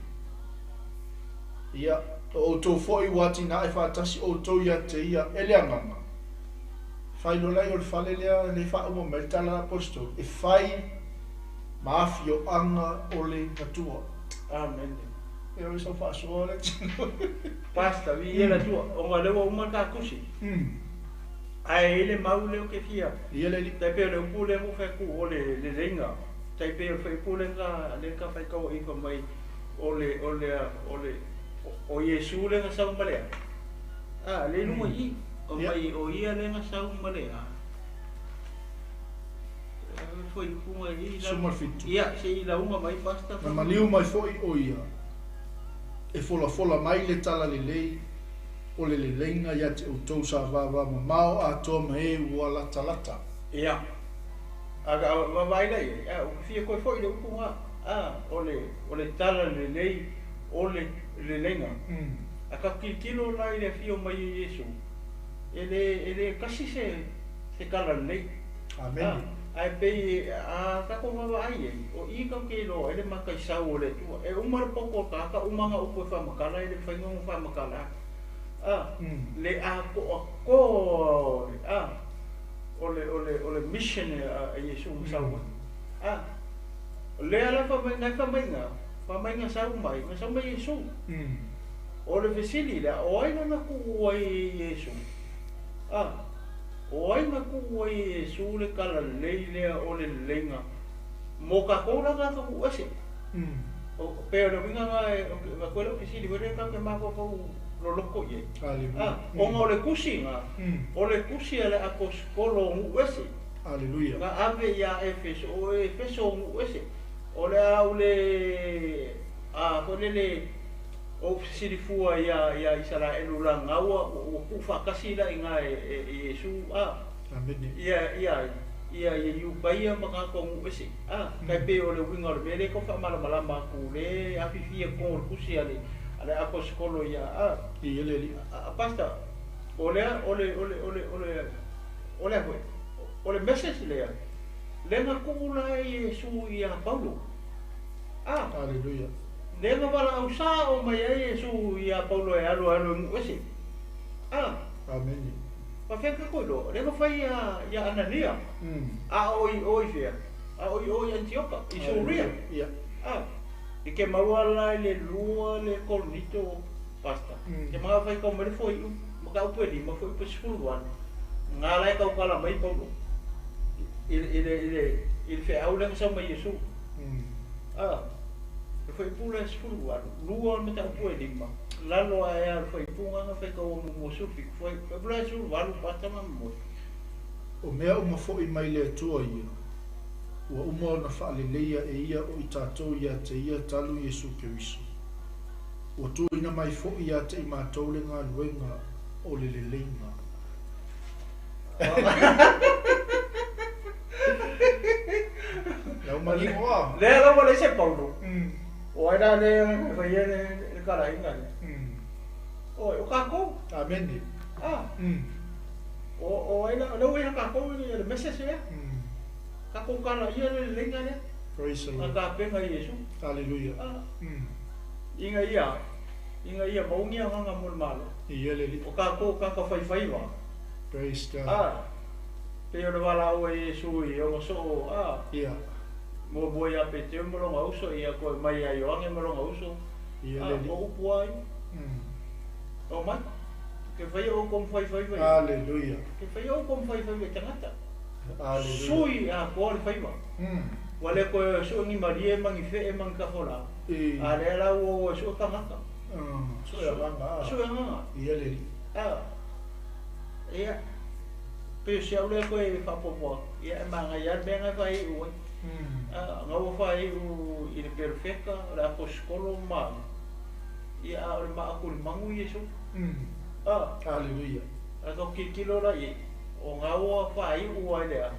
S1: Ia, o outou foi ua atinae faatasi outou ia te ia e le agaga. Fai loa lai o le fale lea le faauma mai le tala a aposetolo e fai ma afioaga o le Atua.
S2: Amen.
S1: E o sau faasoa le tino.
S2: Pastor, vi ia le Atua. Ona lea ua uma ta tusi. Ae i le mau lea ou te fia.
S1: Ia le Alii.
S2: Tai pei o le upu lea ua fai atu o le leleiga. Tai pei o le fuaiupu lea ka lea ka faitau ai fai mai O le o le o le o Iesu le na sau ma le a. Le luga i o mai o ia le na sau ma le a. Foi punga i
S1: la. 17.
S2: Ia, se i lauga mai pasta.
S1: Na maliu mai fo'i o ia e folafola mai le talalelei o le leleiga ia te outou sa vavamamao atoa ma e ua latalata.
S2: Ia. A vaavaai la i ai, a, ua fia koe foi le upu na, a, o le talalelei o le leleiga. A ka tilotilo la i le afio mai e Iesu, e le kasi se talalelei.
S1: Amene.
S2: Ae pei a tatou vaavaai ai, o i tatou te iloa ai le mataisau o le Atua. E uma le poto o tagata, uma na upu e faamatala, e le mafai ona faamatala. A, le atoatoa o le, a, o le mission a Iesu ma sau ai. A, o lea la faamaiga faamaiga, faamaiga sau mai, na sau mai Iesu. O le fesili lea, o ai na tuu ai e Iesu? A, o ai na tuu ai e Iesu le talalelei lea o le leleiga? Mo tatou la tagata tuu ese. O pe o le uiga na e, o koe lau fesili, foi lea tatou te mafaufau loloto i ai.
S1: Aleluia.
S2: A, ona o le tusi na, o le tusi a le aposetolo o nuu ese.
S1: Aleluia.
S2: Na ave ia Efeso, o Efeso o nuu ese. O le a ule, a, foi lele, o fesilifua ia Isaraelu la gaua ua tuufaatasi la i ina e Iesu a.
S1: Amene.
S2: Ia Iukaia ma tagata o nuu ese. A, tai pei o le uiga o le mea lea tau faamalamalama atu le afifia totonu o le tusi a le aposetolo ia a.
S1: Ia le Alii.
S2: A pasta, o lea o le o le o le o le o le foi o le message lea le na tuu la e Iesu ia Paulo. A,
S1: Aleluia.
S2: le na valaau sa o mai ai Iesu ia Paulo e alu alu e nuu ese. A,
S1: Amene.
S2: faafefea ka koe iloa, le na fai ia Anania. A o i o i fea? A o i o i Antioka, i Suria.
S1: Ia.
S2: A, i ke maua la i le lua le Korinito pasta. Ke mga fai kau mai le foiu, ma ka upu e 5, foiu 18. Ngā lai kau kala mai Paulo. I le feau lea na sau mai Iesu. A, le fuaiupu le 18, lua o mataupu e 5. Lalo ae a le fuaiupuga na fai kau muamua 17. Fuaiupu le 18 pasta ma mo.
S1: O mea uma fo'i mai le Atua ia. Ua uma ona faaleleia e ia o i tatou ia te ia talu Iesu Keriso. Ua tuuina mai fo'i ia te i matou le galuega o le leleiga. Lau manino a.
S2: Lea lava le se Paulo. O ai la le fai le kalainga le. O o kākou.
S1: Amene.
S2: A, o ai la le ua kākou i le message lea. Kākou kala ia le leleiga lea.
S1: Praise the
S2: Na
S1: Lord.
S2: tapenga i Iesu.
S1: Hallelujah.
S2: A, inga ia maungia nganga mo le malo.
S1: Ia le Alii.
S2: O kākou kaka faifaiva.
S1: Praise God.
S2: A, pe o le valaau e Iesu i ona soo, a, mo mo ia Petero ma lona uso, ia koe mai ia Ioane ma lona uso.
S1: Ia
S2: A,
S1: le Alii.
S2: o upu ai. O mai. Ke whai o kom whai whai whai.
S1: Hallelujah.
S2: Ke whai o kom whai whai whai tangata.
S1: Hallelujah.
S2: Sui a koa le whaiva. Wa le koe su ngi marie mangi whee mangi kafola. A le la ua su tangata.
S1: Sui agaga.
S2: Sui agaga.
S1: Ia le Alii.
S2: A. Ia. Pe se au le koe whapopoa. Ia e manga ia mea ngai whai ue. A, ngā ua whai u i le perfeka, o le aposikolo ma. Ia a o le maa kuli mangu Iesu. A.
S1: Hallelujah.
S2: A tau kilokilo la i, o ngā ua whai ua i lea,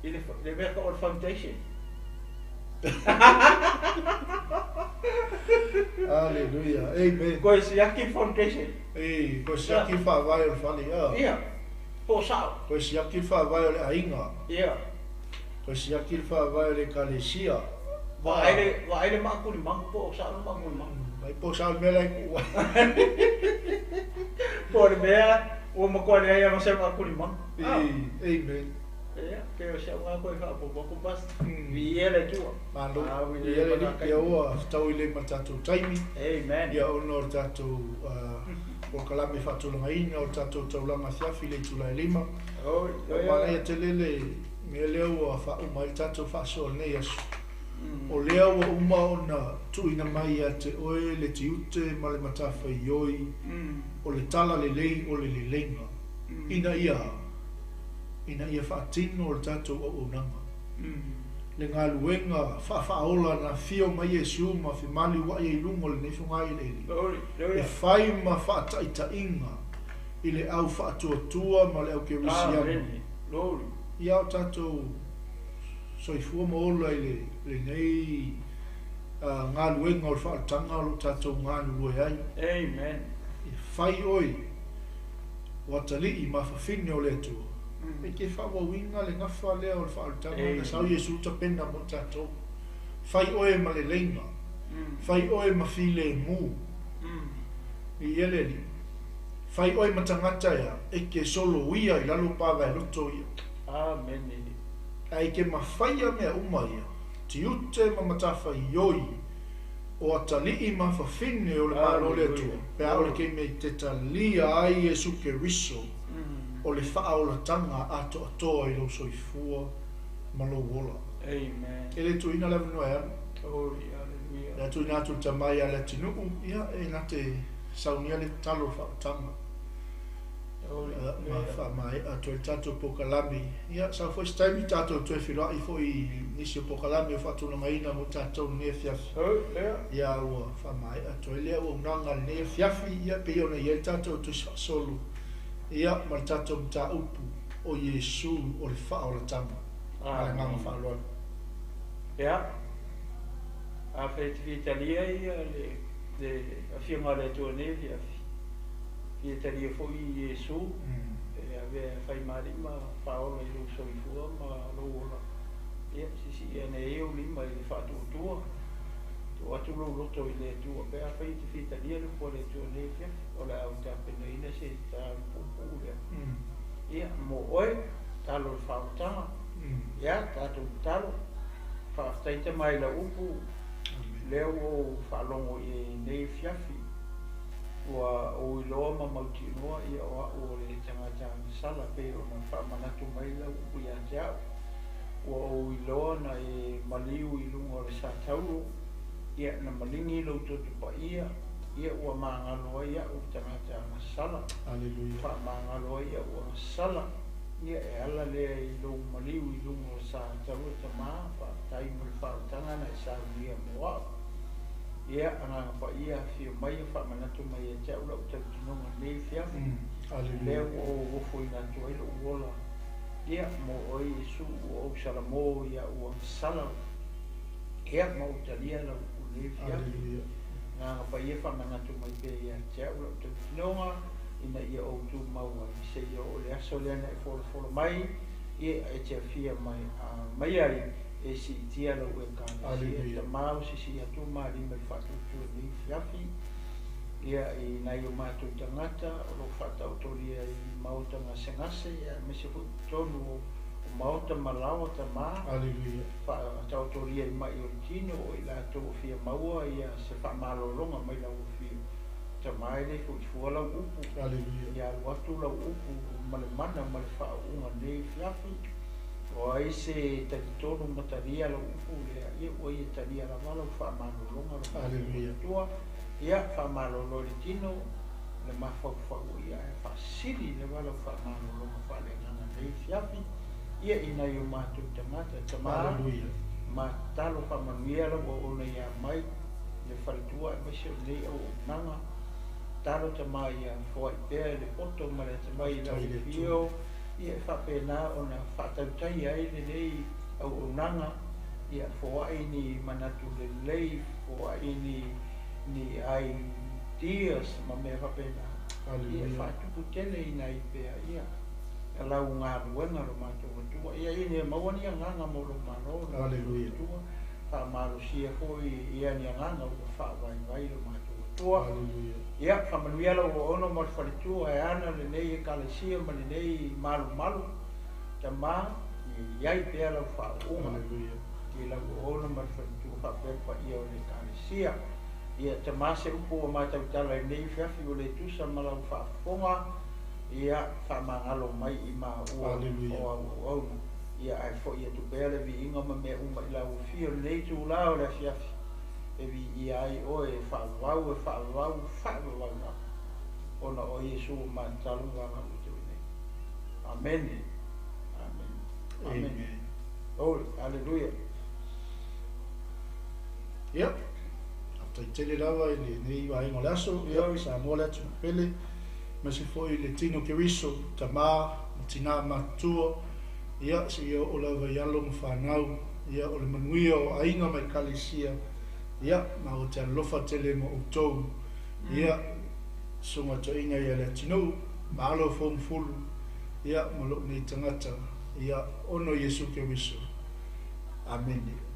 S2: i le mea ka o le foundation.
S1: Hallelujah. Amen.
S2: Koe siaki foundation.
S1: Ei, koe siaki faavae o le fale ia.
S2: Ia, po sao.
S1: Koe siaki faavae o le aiga.
S2: Ia.
S1: Koe siaki le faavae o le ekalesia.
S2: Wa aile maa kuli mangu po o sao le maa kuli mangu.
S1: Mai po sao le mea lai ku ai.
S2: Po le mea, ua makoa le ai ma se maa kuli mangu.
S1: Ei, amen.
S2: Ia, pe o se ngā koe whaapopo ku pas. Vi ia le tua.
S1: Malo.
S2: Ah, ui le
S1: Ia le
S2: mana
S1: Alii, ia ua fetau i le ma tatou taimi.
S2: Amen.
S1: Ia ona o le tatou polokalame faatulagaina o le tatou taulaga afiafi le itula e 5.
S2: Oi,
S1: O manaia tele le mea lea ua faauma ai le tatou faasoa lenei aso. O lea ua uma ona tuuina mai ia te oe le tiute ma le matafaioi o le talalelei o le leleiga, ina ia a? Ina ia faatino le tatou auaunaga. Le galuega faafaaola na afio mai Iesu ma femaliua'i ai i luga o lenei fogaeleele, e fai ma faataitaiga i le au faatuatua ma le au kerisiano. Ia o tatou soifua ma ola i lenei galuega o le faaolataga o lo o tatou galulue ai.
S2: Amen.
S1: E fai oe o atalii ma fafine o le Atua, e te faaauauina le gafa lea o le faaolataga na sau Iesu tapena mo tatou. Fai oe ma leleiga, fai oe ma filemu, viia le Alii. Fai oe ma tagata ea e te soloia i lalo pavaeloto ia.
S2: Amene.
S1: Ae e te mafaia mea uma ia, tiute ma matafaioi o atalii ma fafine o le Malo o le Atua, pe a o le taimi e te talia ai Iesu Keriso o le faaolataga atoatoa i lou soifua ma lou ola.
S2: Amen.
S1: E le tuuina le avanoa e alu.
S2: Glory, hallelujah.
S1: Le a tuuina atu i le tama ia Leatinuu, ia, e na te saunia le tatalo o le faaolataga. Ma faamaea atu ai le tatou polokalame. Ia, sau foi se taimi tatou toe feiloai foi i nisi o polokalame o faatulagaina mo tatou lenei afiafi. Ia, ua faamaea atu ai lea auaunaga i lenei afiafi, ia, pei ona i ai le tatou Tusi Faasolo, ia, ma le tatou mataupu o Iesu o le faaolataga. Ma le agaga faaaloalo.
S2: Ia, afai e te fia talia ia le Afioga a le Atua i lenei afiafi, fia talia foi Iesu e avea e fai ma alii ma faaola i lou soifua ma lou ola, ia, siisii ane ai ou lima i le faatuatua, tuu atu lou loto i le Atua pe afai e te fia talia le upu a le Atua i lenei afiafi, o le a ou tapenaina se tatalo puupuu lea. Ia, mo oe, tatalo i le faaolataga, ia, tatou tatalo. Faafetai Tama i lau upu, lea ua ou faalogo i ai i lenei afiafi. Ua ou iloa ma mautinoa ia o a'u o le tagata agasala pei ona faamanatu mai lau upu ia te a'u. Ua ou iloa na e maliu i luga o le sa taulo, ia na maligi lou toto paia, ia ua magalo ai a'u le tagata agasala. Faamagalo ai a'u agasala. Ia, e ala lea i lou maliu i luga o le sa taua Tama, faafetai mo le faautaga na e saunia mo a'u. Ia, Agaga Paia, afio mai a faamanatu mai ia te a'u la'u tautinoga i lenei afiafi, lea ua ou ofoina atu ai lo'u ola, ia, mo oe Iesu, ua ou salamo i a'u agasala, ia, ma ou talia lau upu i lenei afiafi. Agaga Paia, faamanatu mai pea ia te a'u la'u tautinoga, ina ia ou tumau ai seia oo i le aso lea na e folafolo mai, ia e te afia mai a mai ai e siitia lau Ekalesia. Tama o sisii atu ma lima i le faatuatua i lenei afiafi, ia i nai o matou tagata o lo o faataotolia i maota gasegase, ia aemaise foi i totonu o maota ma laoa, Tama, faataotolia i mai o le tino o i latou o fia maua ia se faamalologa mai lau afio. Tama e le foi fua lau upu. Ia alu atu lau upu ma le mana ma le faauuga nei afiafi. O ai se talitonu ma talia lau upu lea, ia ua ia talia lava lau faamalologa lo matou Atua. Ia faamalolo i le tino, le mafaufau, ia ae faasili lava lau faamalologa faaleagaga nei afiafi, ia i nai o matou tagata. Tama, ma tatalo faamanuia lau auauna ia mai le faletua aemaise o lenei auaunaga. Tatalo Tama ia foai pea i le poto ma le atamai i lau afio, ia e faapena ona faatautaia ai lenei auaunaga, ia foai ni manatu lelei, foai ni ni ideas ma mea faapena, ia e faatupu tele ina ai pea ia lau galuega lo matou Atua. Ia ina ia maua ni agaga mo lou Malo lo matou Atua. Faamalosia foi ia ni agaga ua faavaivai lo matou Atua. Ia, faamanuia lau auauna ma le faletua e ana lenei Ekalesia ma lenei malumalu, Tama, ia i ai pea lau faauuga i lau auauna ma le faletua faapea le paia o le Ekalesia. Ia, Tama, se upu ua matautala i lenei afiafi ua le tusa ma lau faafofoga, ia faamagalo mai i maua o au auauna. Ia, ae foi atu pea le viiga ma mea uma i lau afio i lenei itula o le afiafi, e viia ai oe e faavavau, e faavavau, faavavau lava, ona o Iesu ua matatalo ma valaau atu ai nei. Amene. Amene. Amene. Glory. Hallelujah.
S1: Ia, faafetai tele lava i lenei vaega o le aso. Ia, Samoa le atunuu pele, aemaise foi le tino Keriso, tama ma tina matutua, ia, seia oo lava i alo ma fanau, ia, o le manuia o aiga ma ekalesia, ia, maua te alolofa tele ma outou, ia, Susuga Toeaina ia Leatinuu, ma alo Foumufulu, ia, ma lou nei tagata, ia, ona o Iesu Keriso. Amene.